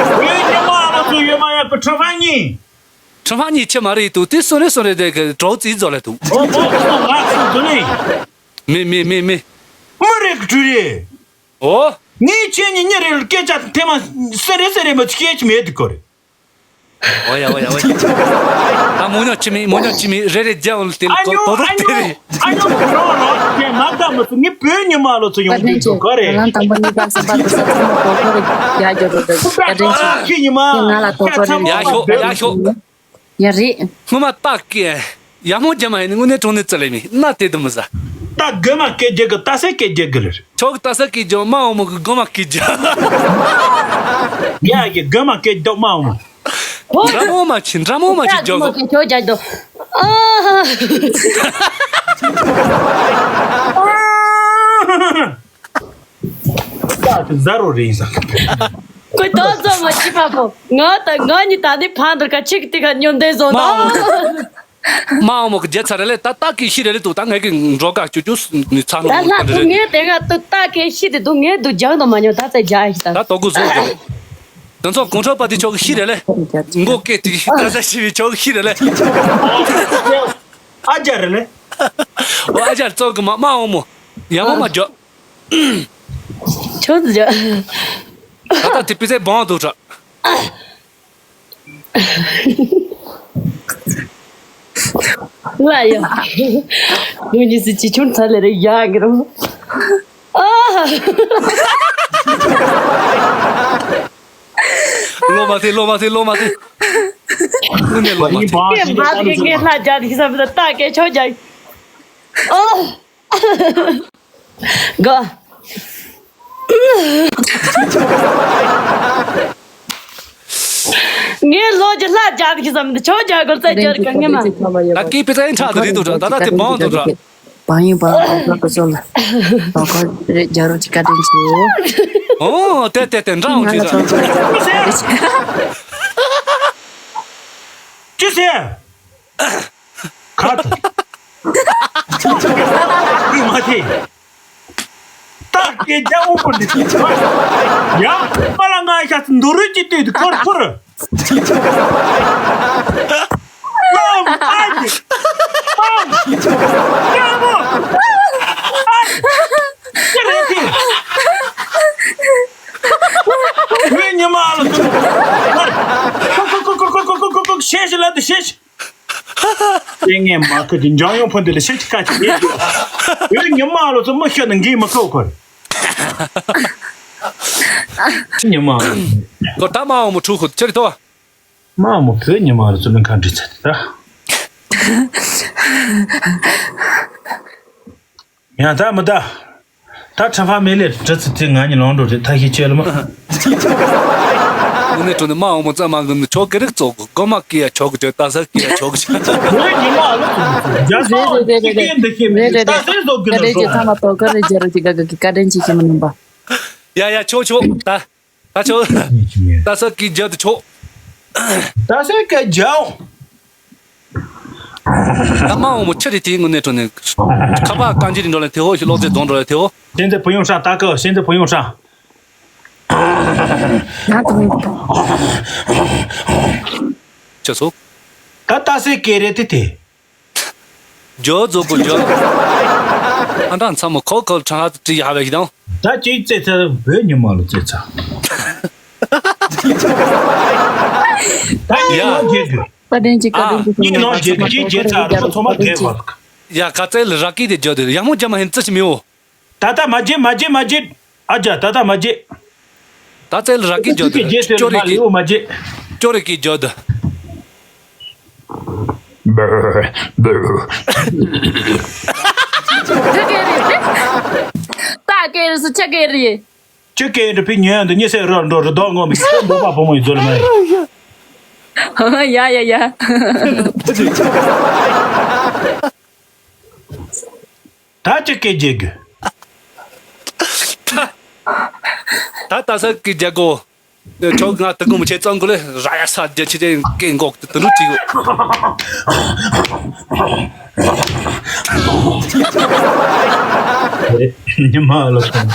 ཉི་མ་ཨ་ལོ་ཚོ་ཡོད་མ་ཡ་གི་ཁྲི་ཧྥ་གཉིས། ཁྲི་ཧྥ་གཉིས་ཆེ་མ་རེད་འདུག་དེ་སོ་རེ་སོ་རེ་དེ་གི་གྲོགས་རྩིས་རྫོགས་ལེ་འདུག་ཨོ་ཨོ་ཨོ་ང་ཚོ་འདི་ནི། མི་མི་མི་མི། མི་རེད་གི་གྲུ་རེད། ཨོ། ངས་ཁྱེད་གཉིས་གཉིས་རེ་ལ་སྐད་ཆ་ཐེངས་མ་སེ་རེ་སེ་རེ་མ་ཆི་ཁྱེད་ཀྱི་མེད་འདུག་གོ་རེད། ཨོ་ཡ་ཨོ་ཡ་ཨོ་ཡ། ད་མོ་ཉོ་ཅི་མི་མོ་ཉོ་ཅི་མི་རེ་རེ་རྒྱ་འོང་དེ་ལ་ཨ་ཉོ་ཨ་ཉོ་ཨ་ཉོ་གི་རོ་རོ་དེ་མ་ད་མ་སུ་ངས་བོད་ཉི་མ་ལོ་ཚོ་ཡོང་དུས་ཚོ་ག་རེ། ལང་དང་པོ་ནི་ཀ་སེ་པ་དུ་ས་ཚང་མ་གོ་གོ་རེ་རྒྱ་རྒྱ་རོ་རོ་རྒྱ་རྒྱ་ཁྱེད་ཉི་མ་ང་ལ་དོ་གོ་རེ་ཡ་ཤོ་ཡ་ཤོ། ཡ་རེད། སྔོན་མ་ཏག་གི་ཡ་མོ་རྒྱ་མ་ཡིན་ནི་དངོས་གནས་དྲང་གནས་རྩི་ལེ་མི་ན་དེ་དུ་མི་ཟ། ད་དགོན་མ་སྐད་རྒྱག་གི་ཏ་སེ་སྐད་རྒྱག་གི་རེད། ཆོག་གི་ཏ་སེ་སྐད་རྒྱག་མ་འོང་མོ་གི་དགོན་མ་སྐད་རྒྱག་ཡ་གི་དགོན་མ་སྐད་རྒྱག་མ་འོང་མོ། འདྲ་མོ་མ་ཆི་འདྲ་མོ་མ་ཆི་རྒྱག་གོ། ཁྱོད་རྒྱག་རྒྱག་ཨ། ད་དེ་ཟ་རོ་རེད་ཡིན་ས། ཁོས་ཏོག་ཙམ་མ་བྱེད་པ་པོ། ང་དང་ང་གཉིས་ད་ནི་ཕན་འདོར་ཁ་ཆིག་ཏི་ཁ་སྙོམ་འདེགས་བཟོ་ན། མ་འོངས་མོ་གི་རྒྱལ་ཚ་རེ་ལེ་ད་ད་གི་ཤི་རེ་ལེ་དུ་ད་ངས་གི་འགྲོ་ག་ཅུ་ཅུ་ནི་ཚ་ད་ནོ་ལ་དུ་ངས་དེ་ག་དུ་ད་གི་ཤི་དེ་དུ་ངས་དུ་རྒྱག་ནོ་མ་ཉོ་ད་ཚེ་རྒྱག་ཤི་ད། ད་ཏོག་གུ་བཟོ་དགོས། དེ་ཚོ་གོང་ཁྲོ་པ་དེ་ཆོག་གི་ཤི་རེ་ལེ། མགོ་སྐེ་དེ་ཤི་ད་ས་ཤི་བའི་ཆོག་གི་ཤི་རེ་ལེ། ཨ་ཅག་རེ་ལེ། ཨོ་ཨ་ཅག་ཙོག་གི་མ་མ་འོངས་མོ་ཡ་མོ་མ་རྒྱག་ཁྱོད་ཀྱི། ད་ལྟ་དེ་པི་ཚའི་བང་དུ་གྲགས། ལ་ཡ། ངོ་གཉིས་སུ་ཅི་ཆུང་ཚ་ལེ་རེ་ཡག་གི་རོ། ཨ། ལོ་མ་ཐེ་ལོ་མ་ཐེ་ལོ་མ་ཐེ། དངོས་གནས་ལོ་མ་ཐེ། ངས་མ་ཐེ་ངས་ལྷ་རྒྱ་དེ་བསམ་པ་ད་ལྟ་སྐད་ཆོག་རྒྱ། ཨོ། གོ། ངའི་ལོ་རྒྱུས་ལྷ་རྒྱག་གི་བསམ་འདི་ཆོག་རྒྱག་དགོས་རྩ་རྒྱག་གི་ངེས་མ། ད་སྐད་པའི་རྩ་ཡིན་ཁྲག་ཏུ་རིག་འདུག་ད་ད་དེ་བང་འདུག་ད། བང་ཡིན་བང་བང་བང་གི་ཚོ་ལ། བང་ཁོ་རེ་རྒྱག་རོགས་ཀྱི་བཀའ་དྲིན་ཆེ། ཨོ་དེ་དེ་དེ་འདྲ་འོང་ང་ལ་ཅིག་ཚོ་ཚོ་བཀའ་དྲིན་ཆེ། ཅི་ཟེར། ཁ་ཐུག་མ་ཐེ། ཏག་ཏག་རྒྱ་འོང་པོ་འདི་ཡ། པ་ལ་ང་ཤ་འདུ་རུ་ཅི་ལྟོས་འདུག་ཁོར་ཁོར། ལོམ་ཨ་ཅི། ཨ། རྒྱ་མོ། ཨ། ཅི་རེད་དེ། ངའི་ཉི་མ་ཨ་ལ་ཁོ་ཁོ་ཁོ་ཁོ་ཁོ་ཁོ་ཁོ་ཁོ་ཤེས་ཤི་ལ་འདི་ཤེས་ཤི། ཨེ་ངས་མ་ཁུ་དེ་འཇང་ཡོང་ཕོན་དེ་ལ་ཤེས་ཀྱི་ཁ་ཅིག་ཡོད་ཀྱི། ཡོད་ཉི་མ་ལོ་ཚོ་མི་ཤོད་ན་འགིག་མི་ཁོ་ཁོ་རེད། ཉི་མ་ལོ་ཚོ་ད་མ་འོངས་མོ་ཕྲུ་གུ་ཁྱེར་ཐོ། མ་འོངས་མོ་བོད་ཉི་མ་ལོ་ཚོ་ལ་ཁ་འདྲི་ཚད་ད། ཡང་ད་མི་ད། ད་ཁྲ་ཕ་མེ་ལེ་གྲི་ཚི་ཚི་ང་གཉིས་ལོང་འགྲོ་རེད་ཐ་ཤི་ཆེ་ལ་མ། དངོས་གནས་དྲང་གནས་མ་འོངས་མོ་ཙམ་མ་གི་ནི་ཆོག་གི་རིགས་ཙོག་གི་གོ་མ་ཀི་ཡ་ཆོག་གི་ཆོག་ཏ་ས་ཀི་ཡ་ཆོག་གི་ཆོག་ངའི་ཉི་མ་ལོ་ཚོ་ཚོ་རྒྱ་སོ་ཀི་ཀི་འདི་ཤེས་མི་ད་སེ་ཟོ་གི་ལ་ཀ་རེ་ཅི་ཚང་མ་ཏོ་ཀ་རེ་རྒྱ་རོ་ཅི་ག་ག་གི་བཀའ་དྲིན་ཆེ་ཤི་མི་ནུམ་པ། ཡ་ཡ་ཆོག་ཆོག་ད་ད་ཆོག་ཏ་ས་ཀི་རྒྱ་དུ་ཆོག་ད་སེ་ཀ་རྒྱའོ། ད་མ་འོངས་མོ་ཆི་རེད་དེའི་ངོ་ནས་དྲོ་ནས། ཁ་པར་རྐང་རྗེས་རིང་འགྲོ་ལ་དེ་ཧོ་ཞིག་གློག་རྫས་རྫོང་འགྲོ་ལ་དེ་ཧོ།现在不用上，大哥，现在不用上。 ང་དང་། ཁྱོད་ཚོ། ད་ལྟ་སའི་སྐད་རེད་དེ་དེ། ཇོ་རྫོགས་པོ་ཇོ། ཨ་འདྲ་མཚམས་མོ་ཁོ་ཁོ་ཁྲང་ཧ་ཏྲི་ཡ་བའི་ཞིག་དང་། ད་ཅིག་རྩེ་ཚ་བོད་ཉི་མ་ལ་རྩེ་ཚ། ད་ཉི་མ་རྒྱལ་དགོས། བཀའ་དྲིན་ཆེ་བཀའ་དྲིན་ཆེ། ཨ། ཉིན་ནང་རྒྱལ་གྱི་རྒྱལ་ཚར་རེད་ཚང་མ་རྒྱལ་བར། ཡ་ག་ཚད་ལ་ར་སྐད་དེ་རྒྱག་དེ་ཡག་མོ་རྒྱག་མ་ཧན་ཙི་ཞིག་མི་འོ། ད་ལྟ་མ་བརྗེད། མ་བརྗེད། མ་བརྗེད། ཨ་ཅག་ད་ལྟ་མ་བརྗེད། ད་ཙེ་ལ་རག་གི་འཇོག་དུ་ཅོ་རི་གི་ལེའུ་མ་བརྗེད། ཅོ་རི་གི་འཇོག་དུ། ད་སྐད་རེད། ད་སྐད་རེད་སུ་ཆ་སྐད་རེད། ཅི་སྐད་འདྲ་ཕི་ཉོན་འདི་ཉི་སེ་ར་འགྲོ་རི་དོག་ངོ་མི་ཁྱོད་འབོ་པ་བུ་མོ་ཡི་ཛོལ་མ་ཡི། ཡ་ཡ་ཡ། ད་ཅི་སྐད་རྒྱག་དགོས། ད་ད་ས་ཀི་རྒྱ་གོ། ཁྱོད་ང་ད་གོ་མི་ཆེ་ཙང་གོ་ལེ་ར་ཡ་ས་རྒྱ་ཆེ་ཆེ་ཀེ་འགོག་ཏུ་ཏུ་ལུ་ཅིག་ཉི་མ་ལོ་སོང་།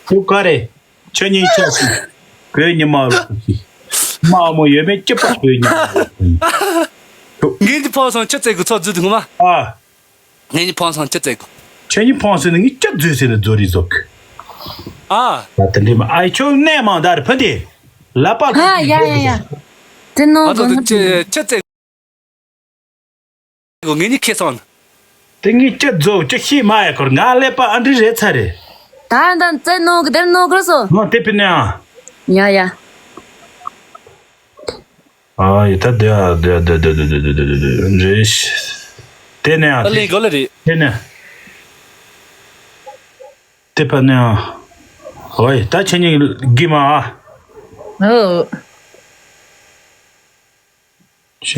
ཁྱོད་ག་རེ། ཁྱོད་གཉིས་ཆོག་སི། བོད་ཉི་མ་ལོ་སོང་སི། མ་མོ་ཡོད་མེད་སྐྱིད་པ་བོད་ཉི་མ་ལོ་སོང་། ངེད་ཀྱི་ཕོ་སོང་ཆུ་ཚད་གི་ཚོ་རྫུ་དུ་ངོ་མ། ཨ། ངེད་གཉིས་ཕོན་སང་ཅི་བཙལ་གོ། ཁྱེད་གཉིས་ཕོན་སོང་ནས་ངས་ཅི་བཟོས་ཟེར་ནས་བཟོ་རིགས་བཟོ་གི། ཨ། ད་དེ་འདྲས་མ་ཨའི་ཁྱོད་གནས་མང་དར་ཕུ་དེ། ལ་པ་ཨ་ཡ་ཡ་ཡ། དེ་ནོ་ཨ་ཚོ་དེ་ཅི་ཅི་བཙལ་གོ། ངེད་གཉིས་ཁེ་སང་། དེ་ངས་ཅི་བཟོ་ཅི་ཤེས་མ་ཡ་ཁོར་ང་ཀླད་པ་ཨ་འདྲས་རེད་ཚ་རེད། ད་ད་བཙལ་ནོ་གི་དེར་ནོ་གི་སོ། ནོ་དེ་ཕི་ནས་ཨ། ཡ་ཡ། ཨ་ཡི་ད་དེ་ཨ་དེ་ཨ་དེ་དེ་དེ་རེད། དེ་ནས་ཨ་ཨ་ལེ་གོ་ལེ་རེད། དེ་ནས། དེ་པ་ནས་ཨ། ཨོ་ཡི་ད་ཁྱེད་གཉིས་གི་མ་ཨ། ཨོ།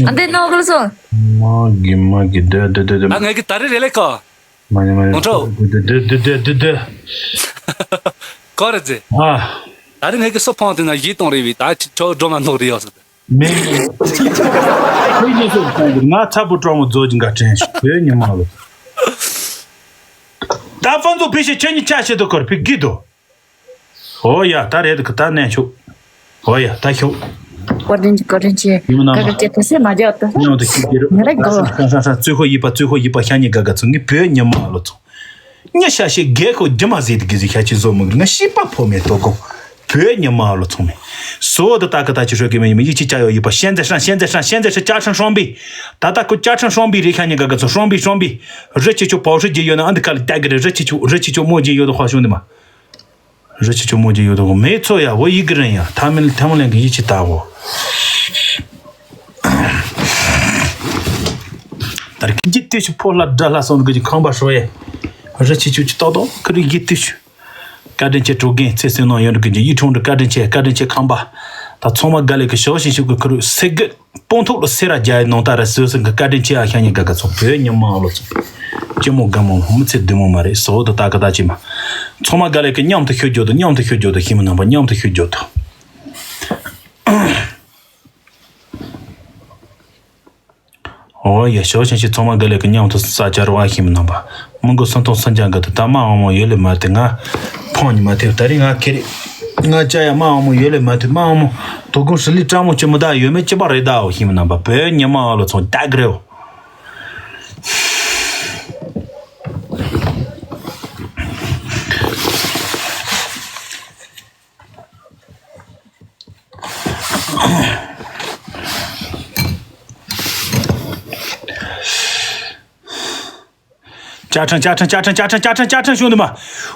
ཨ་འདི་ནོ་གི་སོ། མ་གི་མ་གི་དེ་དེ་དེ་དེ། ཨ་ངས་གི་ད་རེ་རེ་ལེ་གོ། མ་ནི་མ་ནི། ནོ་ཁྲོ། དེ་དེ་དེ་དེ་དེ། གོ་རེ་ཛེ། ཨ། ད་རེ་ངས་གི་སོ་ཕང་དེ་ན་ཡིད་གཏོང་རེ་བི་ད་ཁྱོད་སྒྲོལ་མ་ནོག་རེ་ཡོད་སོ། མེད། ཁོས་ཡིན་སོ་ཕང་གི་ང་ཚ་པོ་གྲོགས་མོ་རྫོགས་ཀྱི་འགའ་དྲན་ཞིག་བོད་ཉི་མ་ལོ། ད་ཕན་ཚུན་ཕི་ཤི་ཁྱོད་གཉིས་ཆ་ཤི་དུ་ཁོར་ཕི་གི་དོ། ཨོ་ཡ་ད་རེད་གི་ད་ནས་ཆུ། ཨོ་ཡ་ད་ཤོག་བཀའ་དྲིན་ཆེ། བཀའ་དྲིན་ཆེ། ཡིན་ན་མ། ག་ག་ཅེ་ཐུ་སེ་མ་རྒྱག་ཏུ། མཉམ་དུ་ཤི་གི་རུ། ང་རེ་གོ། ཧྲ་ཧྲ་ཧྲ་ཧྲ་ཙུ་ཧོ་ཡི་པ་ཙུ་ཧོ་ཡི་པ་ཤ་ཉེ་ག་ག་ཚུ་ངི་བོད་ཉི་མ་ལོ་ཚོ། ཉི་ཤ་ཤེ་གེ་ཁོ་རྒྱུ་མ་ཟེ་དི་གི་ཟི་ཤ་ཆི་ཟོ་མི་གི་ང་ཤི་པ་ཕོ་མེ་ཏོ་གོ། བོད་ཉི་མ་ལོ་ཚོ་མེ། སོ་དི་ད་གི་ད་ཅི་ཧྲོ་གི་མེ་ཉི་མ་ཡི་ཅི་ཅ་ཡོ་ཡི་པ་ཤན་ཛེ་ཧྲན་ཤན་ཛེ་ཧྲན་ཤན་ཛེ་ཧྲན་ཅ་ཧྲན་ཧྲོམ་བི། ད་ད་ཁོ་ཅ་ཧྲན་ཧྲོམ་བི་རི་ཤ་ཉེ་ག་ག་ཚུ་ཧྲོམ་བི་ཧྲོམ་བི། རི་ཆི་ཆུ་པའོ་ཧྲི་ཇི་ཡོད་ན་ཨ་འདི་ཁ་ལ་ཏ་གི་རི་རི་ཆི་ཆུ་རི་ཆི་ཆུ་མོ་ཇི་ཡོད་དོ་ཧ་ཤོང་དི་མ། རི་ཆི་ཆུ་མོ་ཇི་ཡོད་དོ་མེ་ཚོ་ཡ་བོ་ཡི་གི་རན་ཡ་ཐ་མི་ཐ་མི་ལན་གི་ཡི་ཆི་ད་བོ། ད་རི་ཁི་ཇི་ཏི་ཆུ་ཕོ་ལ་དྲ་ལ་སོང་གི་ཁང་པ་ཧྲོ་ཡ། རི་ཆི་ཆུ་ཆི་ཏོ་ཏོ་ཁི་རི་གི་ཏི་ཆུ། བཀའ་དྲིན་ཆེ་གྲོགས་རྒན་ཚེ་བསོད་ནམས་ཡོད་རིགས་ཀྱི་ཡིད་འཕྲོག་འདྲི་བཀའ་དྲིན་ཆེ་བཀའ་དྲིན་ཆེ་ཁམས་པ། ད་ཚང་མ་དགའ་ལས་ཀྱི་ཞོག་ཤིང་ཤུགས་ཀྱི་ཁུར་སེ་གི་སྤོང་ཐོག་ལ་སེ་ར་རྒྱ་ཡི་ནང་ད་ར་སོས་སེ་གི་བཀའ་དྲིན་ཆེ་ཨ་ཤ་ཉེ་དགའ་དགའ་ཚོགས་བོད་ཉི་མ་ཨ་ལོ་ཚོགས་ཅི་མོ་དགའ་མོ་མི་ཚེ་བདེ་མོ་མ་རེད་སོ་དུ་ད་གི་ད་ཅི་མ། ཚང་མ་དགའ་ལས་ཀྱི་མཉམ་དུ་ཤོད་རྒྱུ་དུ་མཉམ་དུ་ཤོད་རྒྱུ་དུ་ཤི་མི་ནང་པ་མཉམ་དུ་ཤོད་རྒྱུ་དུ། ཨོ་ཡ་ཞའོ་ཆེན་ཞིག་ཚང་མ་དགའ་ལས་ཀྱི་མཉམ་དུ་ས་ཆ་རུ་བ་ཤིང་མི་ནང་པ། མི་མགོ་སུམ་སྟོང་སུམ་བརྒྱ་འགའ་དུ་ད་མ་འོང་མོ་ཡོད་ལེ་མ་དེ་ང་ཕོང་ཉི་མ་དེ་ད་རིང་ང་ཁེ་རེ། ང་ཅ་ཡ་མ་འོང་མོ་ཡོད་ལེ་མ་དེ་མ་འོང་མོ། དོ་དགོང་ཧྲི་ལི་ཀྲང་མོ་ཅི་མི་ད་ཡོད་མེད་ཅི་པ་རེད་ད་འོ་ཤིང་མི་ནང་པ་བོད་ཉི་མ་འོ་ལོ་ཚོང་རྒྱག་གི་རེད་འོ། བཅའ་ཁྲིམས་བཅའ་ཁྲིམས་བཅའ་ཁྲིམས་བཅའ་ཁྲིམས་བཅའ་ཁྲིམས་བཅའ་ཁྲིམས་བྱུང་འདུག་མ།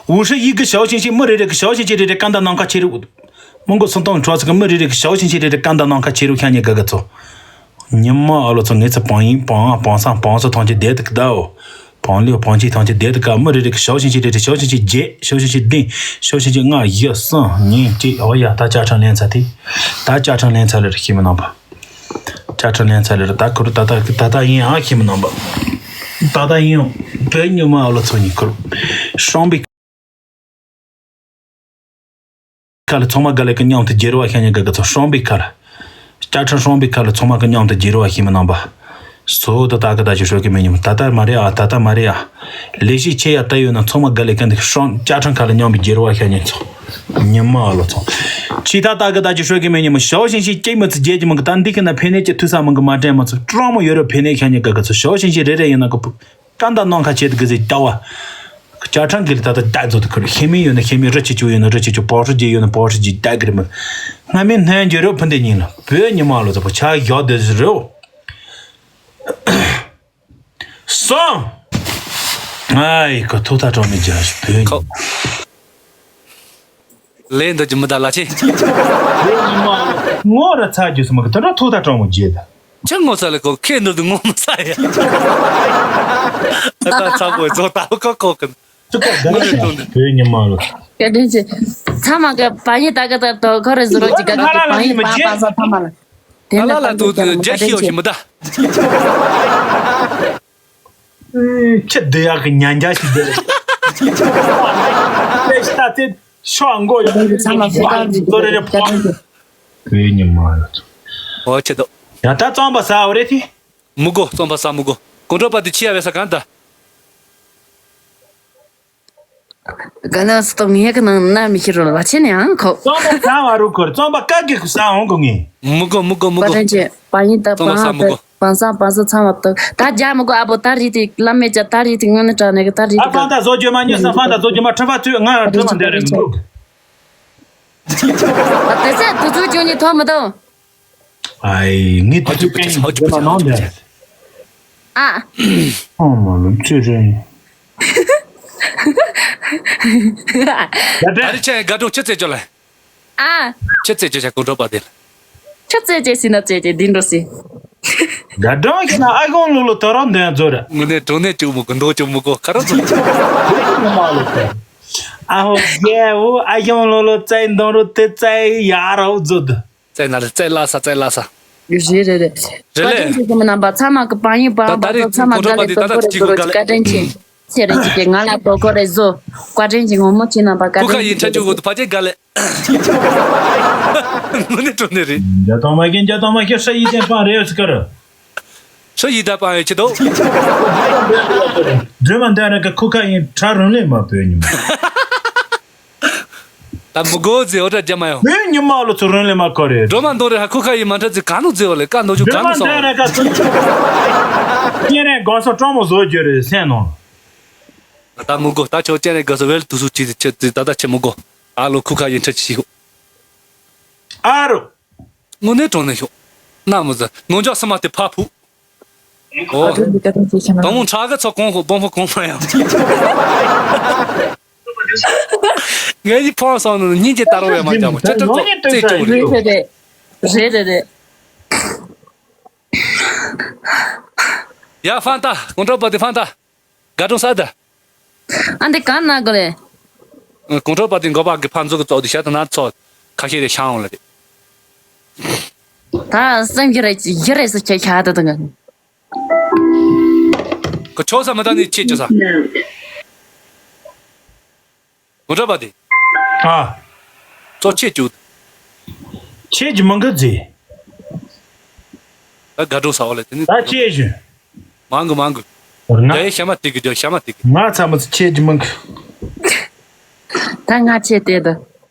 ཝུ་ཧྲི་ཡིག་གི་ཞའོ་ཞིང་ཞིང་མི་རེ་རེ་གི་ཞའོ་ཞིང་ཞིང་རེ་རེ་ཀ་འདའ་ནང་ཁ་ཆེ་རུ། མི་མགོ་སུམ་སྟོང་གྲོགས་ཚོ་གི་མི་རེ་རེ་གི་ཞའོ་ཞིང་ཞིང་རེ་རེ་ཀ་འདའ་ནང་ཁ་ཆེ་རུ་ཤ་ཉེ་དགའ་དགའ་ཚོ། ཉི་མ་ཨ་ལོ་ཚོ་ངེད་ཚོ་བང་ཡིན་བང་ཨ་བང་སང་བང་སོ་ཐང་ཆེ་བསྡད་དུ་གི་ད་འོ། བང་ལིའོ་བང་ཆེ་ཐང་ཆེ་བསྡད་དུ་ག་མི་རེ་རེ་གི་ཞའོ་ཞིང་ཞིང་རེ་རེ་ཞའོ་ཞིང་ཞིང་བརྒྱད་ཞའོ་ཞིང་ཞིང་བདུན་ཞའོ་ཞིང་ཞིང་ལྔ་བཞི་གསུམ་གཉིས་གཅིག་ཨོ་ཡ་ད་བཅའ་ཁྲིམས་ལེན་ཚར་དེ། ད་བཅའ་ཁྲིམས་ལེན་ཚར་ལེ་རེ་ཤི་མི་ནང་པ། བཅའ་ཁྲིམས་ལེན་ཚར་ལེ་རེ་ད་ཁུ་རུ་ད་ད་ད་ད་ཡིན་ཨ་ཤི་མི་ནང་པ། ད་ད་ཡིན་བོད་ཉི་མ་ཨ་ལོ་ཚོ་གཉིས་ཁུ་རུ། ཧྲོང་པི་ཁ་ལ་ཚང་མ་དགའ་ལས་ཀྱི་མཉམ་དུ་རྒྱལ་བ་ཤ་ཉེ་དགའ་དགའ་ཚོ་ཧྲོང་པི་ཁ་ལ། བཅའ་ཁྲིམས་ཧྲོང་པི་ཁ་ལ་ཚང་མ་གི་མཉམ་དུ་རྒྱལ་བ་ཤི་མི་ནང་པ། སོ་ད་ད་གི་ད་ཅི་ཧྲོ་གི་མི་ཉི་མ་ད་ད་མ་རེད་ཨ་ད་ད་མ་རེད་ཨ། ལས་ཤིག་ཆེ་ཡ་ད་ཡོད་ན་ཚང་མ་དགའ་ལས་ཀྱི་འདུག་ཧྲོང་བཅའ་ཁྲིམས་ཁ་ལ་མཉམ་པའི་རྒྱལ་བ་ཤ་ཉེ་ཚོ། ཉི་མ་ཨ་ལོ་ཚོ། ཆི་ད་ད་གི་ད་ཅི་ཧྲོ་གི་མི་ཉི་མ་ཞའོ་ཞིང་ཞིང་སྐྱེས་མི་ཚི་རྒྱལ་གྱི་མི་གི་ད་འདི་གི་ན་ཕེ་ནེ་ཅི་ཐུ་ས་མི་གི་མ་དྲན་མ་ཚོ་ཀྲོང་མོ་ཡོད་རོ་ཕེ་ནེ་ཤ་ཉེ་དགའ་དགའ་ཚོ་ཞའོ་ཞིང་ཞིང་རེ་རེ་ཡོད་ན་གི་བུ། ཀ་འདའ་ནང་ཁ་ཆེ་དུ་གི་ཟེ་ལྟ་བ། བཅའ་ཁྲིམས་གི་ལ་ད་ད་ད་ཛོ་དུ་ཁུར་ཤེས་མི་ཡོད་ན་ཤེས་མི་རི་ཆི་ཆུ་ཡོད་ན་རི་ཆི་ཆུ་པོ་ཧྲི་ཇི་ཡོད་ན་པོ་ཧྲི་ཇི་ད་གི་རི་མི། སྔ་མི་སྣོན་རྒྱུ་རེ་བོ་ཕུན་དེ་ཉིན་ལ་བོད་ཉི་མ་ལོ་ཚ་པོ་ཆ་ཡོད་དེ་ཟི་རེ་བོ། སོང་། ཨའི་ཁོ་ཐུག་ཐག་གྲོགས་མི་རྒྱག་ཤི་བོད་ཁོ་ཉི་ལས་འདི་གྱི་མི་ད་ལ་ཆེ། བོད་ཉི་མ་ངོ་ར་ཚ་རྒྱུ་སུ་མ་གི་ད་ར་ཐུག་ཐག་གྲོགས་མོ་རྒྱས་ད། ཆི་ངོ་ཚ་ལ་ཁོ་ཁེ་འདུག་འདུག་ངོ་མི་ཚ་ཡ། ད་ཚ་པོ་ཚོ་ད་ཁོ་ཁོ་གི་ཚུགས་ཀ་དགའ་ལ་བོད་ཉི་མ་ལོ། སྐད་འཕྲིན་ཆེ། ཚང་མ་གི་པ་ཡིན་ད་གི་ད་དོ་ཁོ་རེ་ཟུ་རོ་ཅི་ག་གི་པ་ཡིན་པ་པ་ས་ཚང་མ་ལ། དེ་ལ་ལ་ལ་ད་དུ་རྒྱ་ཤི་ཡོ་ཤི་མི་ད། ཁྱི་འདི་ཡག་གི་ཉན་རྒྱ་ཞིག་འདི་རེད། ཁྱི་ད་དེ་ཤོག་མགོ་ཡག་གི་ཚང་མ་ཁྱི་ད་ཚོ་རེ་རེ་ཕོག་བོད་ཉི་མ་ལ་ཚོ། ཨོ་ཆེ་དོ། ཡ་ད་རྩོམ་པ་ཟ་བ་རེད་དེ། མི་དགོ་རྩོམ་པ་ཟ་མི་དགོ། གོང་དྲོ་པ་དེ་ཁྱི་ཡ་བས་ས་གང་ད། ག་ན་སི་ཏོ་ངེད་ཀྱི་ནང་ན་མི་ཤི་རོལ་བ་ཆེ་ནས་ཨང་ཁོ། རྩོམ་པ་ཟ་བ་རུ་ཁོར་རྩོམ་པ་བཀག་གི་ཁུ་ཟ་འོང་གོ་ངེ། མི་དགོ་མི་དགོ་མི་དགོ། པ་ཏན་ཅེ་པ་ཡིན་ད་རྩོམ་པ་ཟ་མི་དགོ། པ་སང་པ་སང་ཚང་བ་དུ་ད་རྒྱ་མི་དགོ་ཨ་བོ་ད་རི་ཏི་བླ་མེད་ཅ་ད་རི་ཏི་ངོ་ནི་དྲག་ནས་གི་ད་རི་ཨ་ཏི་ཕང་ད་བཟོ་རྒྱུ་མ་ཉོས་ས་ཕང་ད་བཟོ་རྒྱུ་མ་ཁྲི་པ་ཚུས་ང་ཁྲི་པ་འདེ་རེ་མི་འདུག་དེ་ཚེ་དུ་ཚུགས་ཅུང་ནི་ཐོ་མི་དོ། ཨའི་ངི་དུ་ཚུགས་ཀྱི་ཧོ་ཅུ་པ་ནང་དེ། ཨ། ཨོ་མ་ལོ་ཚུ་རེ། ད་རེ་ཆེ་དགའ་སྒྲུང་ཅི་ཚེ་ཅོ་ལ། ཨ། ཆི་ཙེ་ཅེ་ཅེ་གོ་འགྲོ་པ་དེ་ལ། ཆི་ཙེ་ཅེ་སི་ན་ཙེ་ཅེ་འདི་འགྲོ་སི། དགའ་སྒྲུང་ཞིག་ན་ཨ་ཁུང་ལུ་ལུ་ད་རང་འདོན་ཚོ་ར། ངུ་ནས་གྲོ་ནས་བཅུག་མི་དགོ་འདོ་བཅུག་མི་དགོ་ཁ་ར་ཚོ། ཨ་ཧོ་རྒྱལ་བོ་ཨ་ཁུང་ལུ་ལུ་ཙེ་འདོན་རུ་དེ་ཙེ་ཡ་ར་བོ་ཛོད། ཙེ་ན་ལ་ཙེ་ལ་ས་ཙེ་ལ་ས། རེད་རེད་རེད། རེད་ལེ། བཀའ་དྲིན་ཆེ་ཁྱེད་མི་རྣམ་པ་ཚང་མ་གི་བང་ཡིན་བང་ད་ད་བང་རེད་ཚོ་ཚང་མ་གོ་འགྲོ་དགའ་པ་ལེ་དེ་ད་ད་ཅིག་གོ་དགའ་ལེ། བཀའ་དྲིན་ཆེ། ཁྱེད་རེ་ཅིག་གི་ང་ལ་དོ་ཁོ་རེ་བཟོ། བཀའ་དྲིན་ཆེ་ངོ་མ་ཁྱེད་རྣམ་པ་བཀའ་ཁུ་ཁ་དྲིན་ཡིན་ཆེ། ཁྲ་ཆུ་བོ་དུ་ཕ་ཅེ་ག་ལེ། ངུ་ནི་གྲོ་ནི་རེད། འཇའ་དང་མ་ཁྱེད་འཇའ་དང་མ་ཁྱེད་ཧྲ་ཡི་དེ་པང་རེ་ཡོད་སི་ཀར། ཧྲ་ཡི་ད་པང་ཡོད་ཆེ་དོ། སྒྲོལ་མ་འདི་ར་ཀ་ཁུ་ཁ་ཡིན་ཁྲ་རུང་ལེ་མ་བོད་ཉི་མ། ད་མི་གོ་ཟེ་འོ་ད་རྒྱ་མ་ཡོང་། བོད་ཉི་མ་ལོ་ཚོ་རུང་ལེ་མ་ཁོ་རེ། སྒྲོལ་མ་འདོ་རེ་ཧ་ཁུ་ཁ་ཡིན་མ་ཁྲ་ཟེ་ག་ནུ་ཟེ་བ་ལེ་ཀ་འདོ་ཆུ་ག་ནུ་སོང་། སྐྱེ་རེ་ག་སོ། སྐྱེ་རེ་ག་སོ་སྤྲང་མོ་བཟོ་རྒྱུ་རེད་སེམས་ནང་། ད་མི་གོ་ད་ཆོ་ཅན་རེ་ག་སོ་བེལ་དུ་སུ་ཅི་ཅི་ཅི་ད་ད་ཆེ་མི་གོ། ཨ་ལོ་ཁུ་ཁ་ཡིན་ཁྲ་ཅི་ཤི་ཤོ། ཨ་རོ། དངོས་གནས་གྲོང་ནས་ཤོ། ན་མི་ཟ་ནོ་འཇོག་སི་མ་དེ་ཕ་ཕུ། ཨོ། ད་དུང་འདི་ཀ་ཏོ་ཅི་ཤ་མ་དང་མོ་ཁྲ་ག་ཚོ་གོང་ཧོ་སྦོམ་ཧོ་གོང་མ་ཡང་། ངས་ཡི་ཕོ་སོང་ནས་སྙིང་རྗེ་ལྟ་རོ་བས་མ་ཀྱང་མོ་ཅི་ཏྲ་ཙོ་ཙེ་ཅོ་རེད། རེད་རེད་རེད། རེད་རེད་རེད། ཡ་ཧྥན་ཏ་གོང་དྲོ་པ་དེ་ཧྥན་ཏ། དགའ་སྒྲུང་ས་ད། ཨ་འདི་གང་ན་གོ་ལེ། གོང་དྲོ་པ་དེ་མགོ་པ་གི་ཕན་ཚུན་གི་ཙོག་དེ་ཤ་ད་ན་ཚོ་ཁ་ཤས་རེ་ཤང་ལ་རེད། ད་སེམས་ཀྱི་རེ་ཡི་རེ་སུ་ཁྱེད་ཤ་ད་དང་། ཁོ་ཆོ་ས་མ་ད་ནི་ཆེ་ཆོ་ས། གོང་དྲོ་པ་དེ། ཨ། ཙོ་ཆེ་ཅུ། ཆེ་ཅུ་མང་གི་ཛི། ད་དགའ་སྒྲུང་ས་བ་ལ་དེ་ནི། ད་ཆེ་ཞུ། མང་གི་མང་གི་ང་། རྒྱ་ཡེ་ཤ་མ་ཏི་གི་རྒྱ་ཤ་མ་ཏི་གི་ང་ཚ་མ་ཚ་ཆེ་ཅུ་མང་གི་ད་ང་ཆེ་དེ་ད།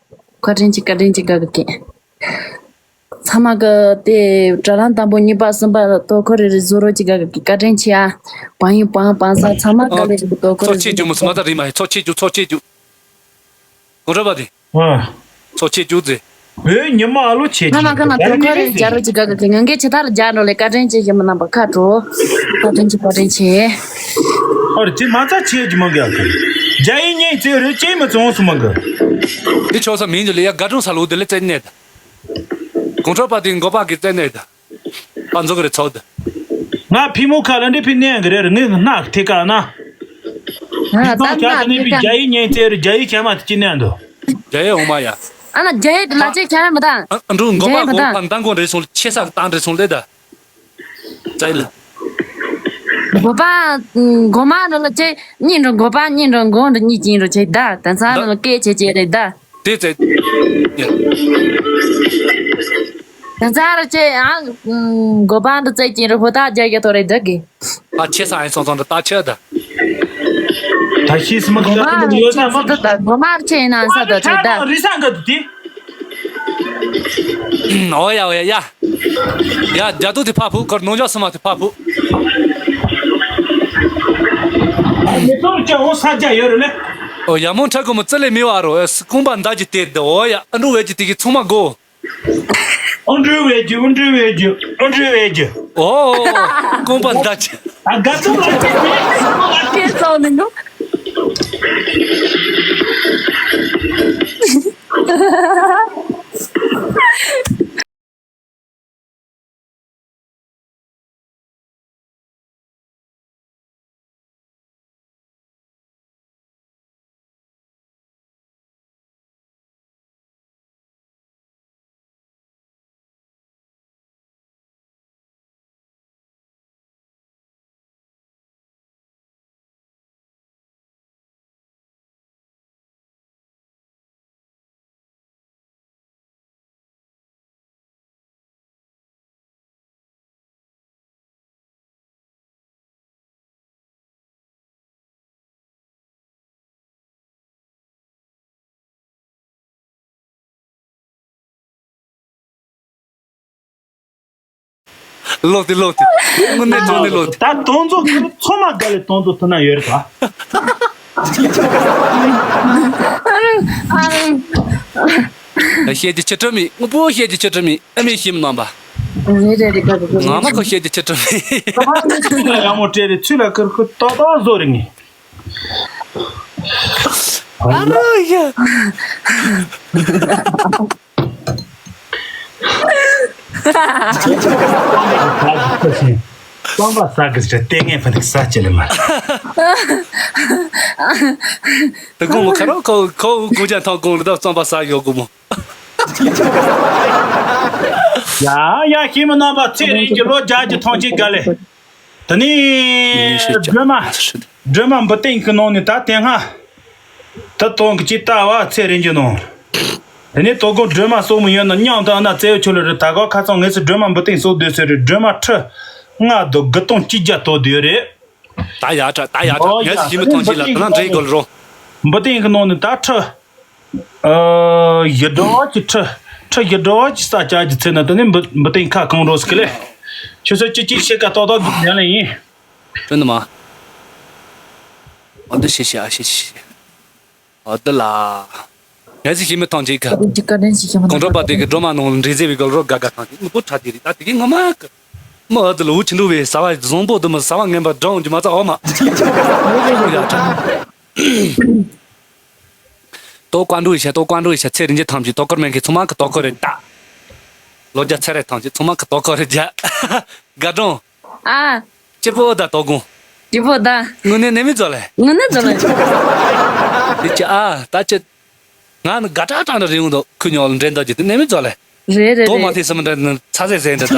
ཁ་དྲིན་ཅི་བཀའ་དྲིན་ཅི་ག་གི་ཀེ། ཚང་མ་གི་དེ་དྲ་ལམ་དང་པོ་གཉིས་པ་གསུམ་པ་དོ་ཁོ་རེ་རེ་བཟོ་རོགས་ཅི་ག་གི་བཀའ་དྲིན་ཆེ་ཨ། བང་ཡིན་བང་བང་ས་ཚང་མ་ག་ལེ་རེ་དོ་ཁོ་རེ་ཚོ་ཆེ་ཅུ་མོ་ཚང་མ་ད་རིང་མ་ཧེ་ཚོ་ཆེ་ཅུ་ཚོ་ཆེ་ཅུ། གོ་ར་པ་དེ། ཨ། ཚོ་ཆེ་ཅུ་ཛེ། བོད་ཉི་མ་ཨ་ལོ་ཆེ་ཅུ། ང་མ་ཁ་ན་དོ་ཁ་རེ་རྒྱ་རོ་ཅི་ག་གི་ང་གེ་ཆེ་ཐར་རྒྱ་རོ་ལེ་བཀའ་དྲིན་ཆེ་ཞེ་མ་རྣམ་པ་ཁ་དྲོ། བཀའ་དྲིན་ཆེ་བཀའ་དྲིན་ཆེ། ཨ་རེ་ཅི་མ་ཚ་ཆེ་ཅི་མ་ག་གི་རྒྱ་ཡི་ཉེ་ཚེ་རེ་ཅི་མ་ཚོང་སུ་མ་གི་འདི་ཆོ་ས་མིན་འདི་ལེ་ཡ་དགའ་སྒྲུང་ས་ལོ་འདི་ལེ་བཙན་གནས་ད། གོང་ཁྲོ་པ་དེ་མགོ་པ་གི་བཙན་གནས་ད། པ་འཛོ་གི་རེ་ཚོགས་ད། ང་ཕི་མོ་ཁ་ལ་འདི་ཕི་གནས་གི་རེ་རེ་ངའི་སྣག་ཐེ་ཀ་ན། ང་ད་ཁྱ་ནི་པི་རྒྱ་ཡི་ཉན་ཚེ་རུ་རྒྱ་ཡི་ཁྱ་མ་ཐི་ཅི་ནན་དོ། རྒྱ་ཡི་འོ་མ་ཡ། ཨ་ན་རྒྱ་ཡི་ལ་ཅེ་ཁྱ་མ་ད། ཨ་འགྲོ་མགོ་པ་གོ་ཕ་མདང་གོ་རེ་སོང་ཆེ་ས་གི་བཏང་རེ་སོང་ལེ་ད། ཙའི་ལ། མགོ་པ་མགོ་མ་རུ་ལ་ཅེ་གཉིས་འགྲོ་མགོ་པ་གཉིས་འགྲོ་མགོ་འགྲོ་གཉིས་ཀྱིན་རུ་ཅེ་ད་ད་ཚ་རུ་ལ་སྐད་ཆེ་ཆེ་རེ་ད། དེ་ཙའི། ད་ཚ་རུ་ཅེ་ཨ་མགོ་པ་འདི་ཙའི་ཀྱིན་རུ་ཧོ་ད་རྒྱ་ཡི་ཐོ་རེ་ད་གི་ཨ་ཆེ་ས་ཨེ་སོང་སོང་འདྲ་ལྟ་ཆེ་ད། ད་ཤི་སི་མ་གི་ཡོད་ས་མ་གི་ད་མ་མར་ཆེ་ན་ས་ད་ཆེ་ད། རི་སང་གི་དེ། ཨོ་ཡ་ཨོ་ཡ་ཡ། ཡ་རྒྱ་དུ་དེ་ཕ་ཕུ་ཁར་ནོ་འཇོག་སི་མ་དེ་ཕ་ཕུ། མི་ཏོར་ཅེ་འོ་ས་རྒྱ་ཡོད་རེད་ལེ། ཨོ་ཡ་མོ་ཁྲ་གོ་མོ་ཙི་ལེ་མི་བ་རོ་ཨེ་སི་ཀུང་པ་མདའ་གི་དེ་དེ་ཨོ་ཡ་ཨ་འགྲོ་བས་ཀྱི་དེ་གི་ཚོང་མ་གོ། ཨོ་འདྲུ་བས་རྒྱུ་ཨོ་འདྲུ་བས་རྒྱུ་ཨོ་འདྲུ་བས་རྒྱུ། ཨོ། ཀོང་པ་མདའ་ཆེ། ད་དགའ་ཚོར་ལ་ཁྱེད་ཚོ་ནི་ནོ། ལོག་སྟེ་ལོག་སྟེ། དངོས་གནས་དྲང་གནས་ལོག་སྟེ། ད་དོན་ཚོ་ཚང་མ་དགའ་ལས་དོན་ཚོ་ཐུབ་ན་ཡོད་རེད་པ། བཤད་རྒྱུ་ཆུ་ཁྲོ་མེད། དངོས་པོ་བཤད་རྒྱུ་ཆུ་ཁྲོ་མེད། ཨ་མའི་ཞིམ་རྣམ་པ། རེད་རེད་རེད། དགའ་དགའ་དགའ། ང་མ་ཁོ་བཤད་རྒྱུ་ཆུ་ཁྲོ་མེད། ཚུལ་ལ་ཡག་མོ་སྤྲད་རེད། ཚུལ་ལ་ཁུར་ཁུར་ཏག་ཏག་བཟོ་རེད་ངས། ཨ་རོ་ཡ། རྩམ་པ་ཟ་གི་ཟ། ལྟས་ངན་ཕ་ནི་ཟ་ཅི་ལེ་མ། དེ་གོང་མོ་ཁ་རོ་ཁོ་ཁོ་གུ་ཅན་ཐང་གོང་ལ་ད་རྩམ་པ་ཟ་ཡོད་གོ་མོ། ཡ་ཡ། ཞི་མི་རྣམ་པ་ཚེ་རིང་གི་ལོ་བརྒྱད་ཅུ་ཐམས་ཅད་དགའ་ལེ། དེ་ནས་སྒྲོལ་མ། སྒྲོལ་མ་འབུ་སྟེང་གི་ནང་ནས་ད་དེ་སྔ་ད་གཏོང་གི་ཅི་ལྟ་བ་ཚེ་རིང་གི་ནང་། དེ་ནས་དོ་དགོང་སྒྲོལ་མ་གསོག་མི་ཡོད་ན་མཉམ་དུ་ཨ་ན་རྩེ་བའི་ཆོ་ལོ་རེ། ད་ག་ཁ་ཚང་ངེས་སུ་སྒྲོལ་མ་འབུ་སྟེང་གསོག་སྡོད་ཟེར་རེད། སྒྲོལ་མ་ཁྲི་ལྔ་དང་དགུ་སྟོང་གཅིག་བརྒྱ་གཏོགས་བསྡད་ཡོད་རེད། ད་ཡ་ཁྲ་ད་ཡ་ཁྲ། ངས་ཞི་མི་ཐང་ཆེན་ལ་དེ་ན་འདྲེ་གོལ་རོ། འབུ་སྟེང་གི་ནང་ནས་ད་ཁྲི། ཨ། བཞི་སྒྲོ་གཅིག་ཁྲི། ཁྲི་བཞི་སྒྲོ་གཅིག་ས་ཆ་གི་ཚེ་ན་དེ་ནས་འབུ་འབུ་སྟེང་ཁ་གང་རོ་སི་ཀི་ལེ། ཁྱོད་ཚོ་ཅི་ཅི་ཤེས་ཀ་ཏོག་ཏོག་གི་ཉན་ལེ་ཡིན། དོན་དུ་མ། ཨ་འདི་ཤེས་ཤེས་ཨ་ཤེས་ཤེས། ཨ་འདི་ལ། ངས་ཞི་མི་ཐང་ཆེན་ག། ཀ་དྲིན་ཆེ་ཀ་དྲིན་ཆེ་ཞི་མི་ཐང་ཆེན། གོང་དྲོ་པ་དེ་གི་སྒྲོལ་མ་ནང་འདྲེ་ཟེར་བའི་གོལ་རོ་དགའ་དགའ་ཐང་ཆེན་མི་པོ་ཁྲ་དེ་རེད། ད་དེ་གི་ངོ་མ་གི། མི་ཨ་འདི་ལ་འུ་ཆི་འདུག་བས་ཟ་བ་བཟང་པོ་འདི་མི་ཟ་བ་ངན་པ་འགྲངས་ཀྱི་མ་ཚ་འོ་མ། ཡ་ཁྲ། ཏོ་ཀ་འགྲོ་ཡི་ཤ། ཏོ་ཀ་འགྲོ་ཡི་ཤ། ཚེ་རིང་གི་ཐམས་ཅད་ཏོ་ཀར་མེན་གི་ཚང་མ་གི་ཏོ་ཀར་རེད་ད། ལོ་བརྒྱ་ཚེ་རིང་ཐམས་ཅད་ཚང་མ་གི་ཏོ་ཀར་རེད་ད། དགའ་སྒྲོན། ཨ། སྐྱིད་པོ་ད་དོ་དགོང་། སྐྱིད་པོ་ད། དངོས་གནས་ནད་མེད་ཚོ་ལེ། དངོས་གནས་ཚོ་ལེ། དེ་ཅི་ཨ་ད་ཅི། ང་ནི་དགའ་དྲག་དྲག་འདྲ་རེད་འོང་དོ་ཁུ་ཉོ་ལ་འདྲེན་དོ་ཅི་དེ་ནད་མེད་ཚོ་ལེ། རེད་རེད་དོ་མ་རེད། ཐེ་སི་མི་འདྲ་ནི་ཚ་ཟེར་ཟེར་འདྲ་ད།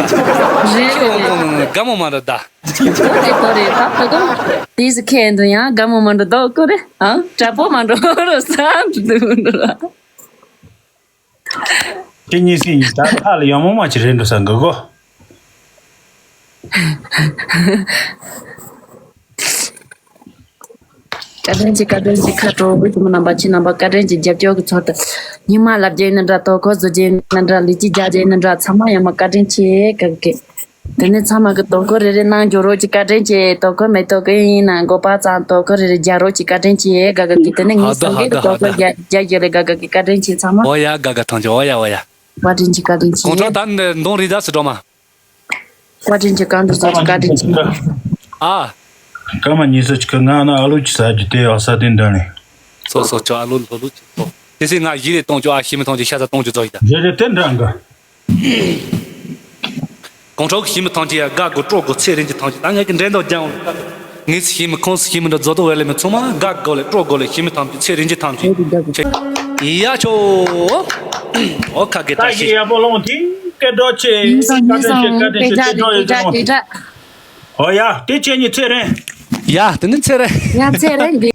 རེད་ཁྱི་རེད་འོང་རེད། གོང་ནི་དགའ་མོ་མ་འདྲ་ད། དོ་རེད་དོ་རེད། ད་ད་གོ། དེ་སི་ཁེ་འདུ་ཡང་དགའ་མོ་མ་འདྲ་དོ་ཀོ་རེད། ཨང་དྲ་པོ་མ་འདྲ་རོ་ས་འདུ་འདྲ། ཁྱེད་གཉིས་སྲིད་གཉིས་ད་ཁ་ལ་ཡང་མོ་མ་ཅི་རེད་འགྲོ་ས་འགའ་གོ། བཀའ་དྲིན་ཆེ་བཀའ་དྲིན་ཆེ། ཁ་དྲོ་བོ་ཞི་མི་རྣམ་པ་ཁྱེད་རྣམ་པ་བཀའ་དྲིན་གྱི་རྒྱབ་སྐྱོར་གྱི་ཚོར་དུ། ཉི་མ་ལབ་རྒྱུ་ཡིན་ན་འདྲ། དོ་ཁོ་བཟོ་རྒྱུ་ཡིན་ན་འདྲ། ལི་ཅི་རྒྱག་རྒྱུ་ཡིན་ན་འདྲ། ཚང་མ་ཡང་མ་བཀའ་དྲིན་ཆེ་ག་གི། དེ་ནས་ཚང་མ་གི་དོ་ཁོ་རེ་རེ་གནང་རྒྱུ་རོགས་ཀྱི་བཀའ་དྲིན་ཆེ། དོ་ཁོ་མེ་ཏོག་གི་ཡིན་ན་མགོ་པ་ཙང་དོ་ཁོ་རེ་རེ་རྒྱག་རོགས་ཀྱི་བཀའ་དྲིན་ཆེ་ག་གི། དེ་ནས་ངའི་ཧ་ད་སང་གི་ཧ་ད་དོ་ཁོ་ཧ་ད། རྒྱག་རྒྱག་རྒྱུ་རེ་ག་གི་བཀའ་དྲིན་ཆེ་ཚང་མ། འོ་ཡ་ག་ག་ཐང་ཆེ། འོ་ཡ་འོ་ཡ། བཀའ་དྲིན་ཆེ་བཀའ་དྲིན་ཆེ། གོང་ཁྲོ་ད་འདི་འདོང་རི་ད་སི་འགྲོ་མ། བཀའ་དྲིན་ཆེ་བཀའ་དྲིན་ཆེ་བཀའ་དྲིན་ཆེ། ཨ། སྐར་མ་ཉི་ཤུ་ཅིག་གི་ང་ན་ཨ་ལུ་ཅི་ཟ་རྒྱུ་དེ་ཡག་ས་དེ་འདྲ་ནས། སོ་སོ་ཅོ་ཨ་ལུ་ལྷོ་ལུ་ཅི་ཐོ། དེ་སྲིད་ང་གཞི་ནས་གཏོང་ཅོ་ཨ་ཞི་མི་ཐང་ཅི་ཤ་ཟ་གཏོང་ཅོ་ཚོ་ཡི་ད། རེ་རེ་དེ་འདྲ་འགའ། གོང་ཁྲོ་གི་ཞི་མི་ཐང་ཅི་ཡ་དགའ་དགོ་སྤྲོ་དགོ་ཚེ་རིང་གི་ཐང་ཅི་ད་ངས་གི་འདྲེན་དོ་རྒྱང་། ངས་སི་ཞི་མི་ཁོང་སི་ཞི་མི་འདྲ་རྫོ་དོ་བས་ལེ་མི་ཚང་མ་དགའ་དགོ་ལེ་སྤྲོ་དགོ་ལེ་ཞི་མི་ཐང་ཅི་ཚེ་རིང་གི་ཐང་ཅི། ཡ་ཆོ། ཨོ་ཁ་གེ་ད་ད་ཞི་ཞི། ཡ་པོ་ལོང་དེ་སྐད་སྒྲོག་ཆེ། ཉིན་སང་ཉིན་སང་སྐད་སྒྲོག་ཆེ་སྐད་སྒྲོག་ཆེ་སྐད་སྒྲོག་ཡོད་ཅེ་ལོང་དེ། ཨོ་ཡ་དེ་ཁྱེད་གཉིས་ཚེ་རིང་། ཡ་དེ་ནི་ཚེ་རིང་། ཡ་ཚེ་རིང་གི།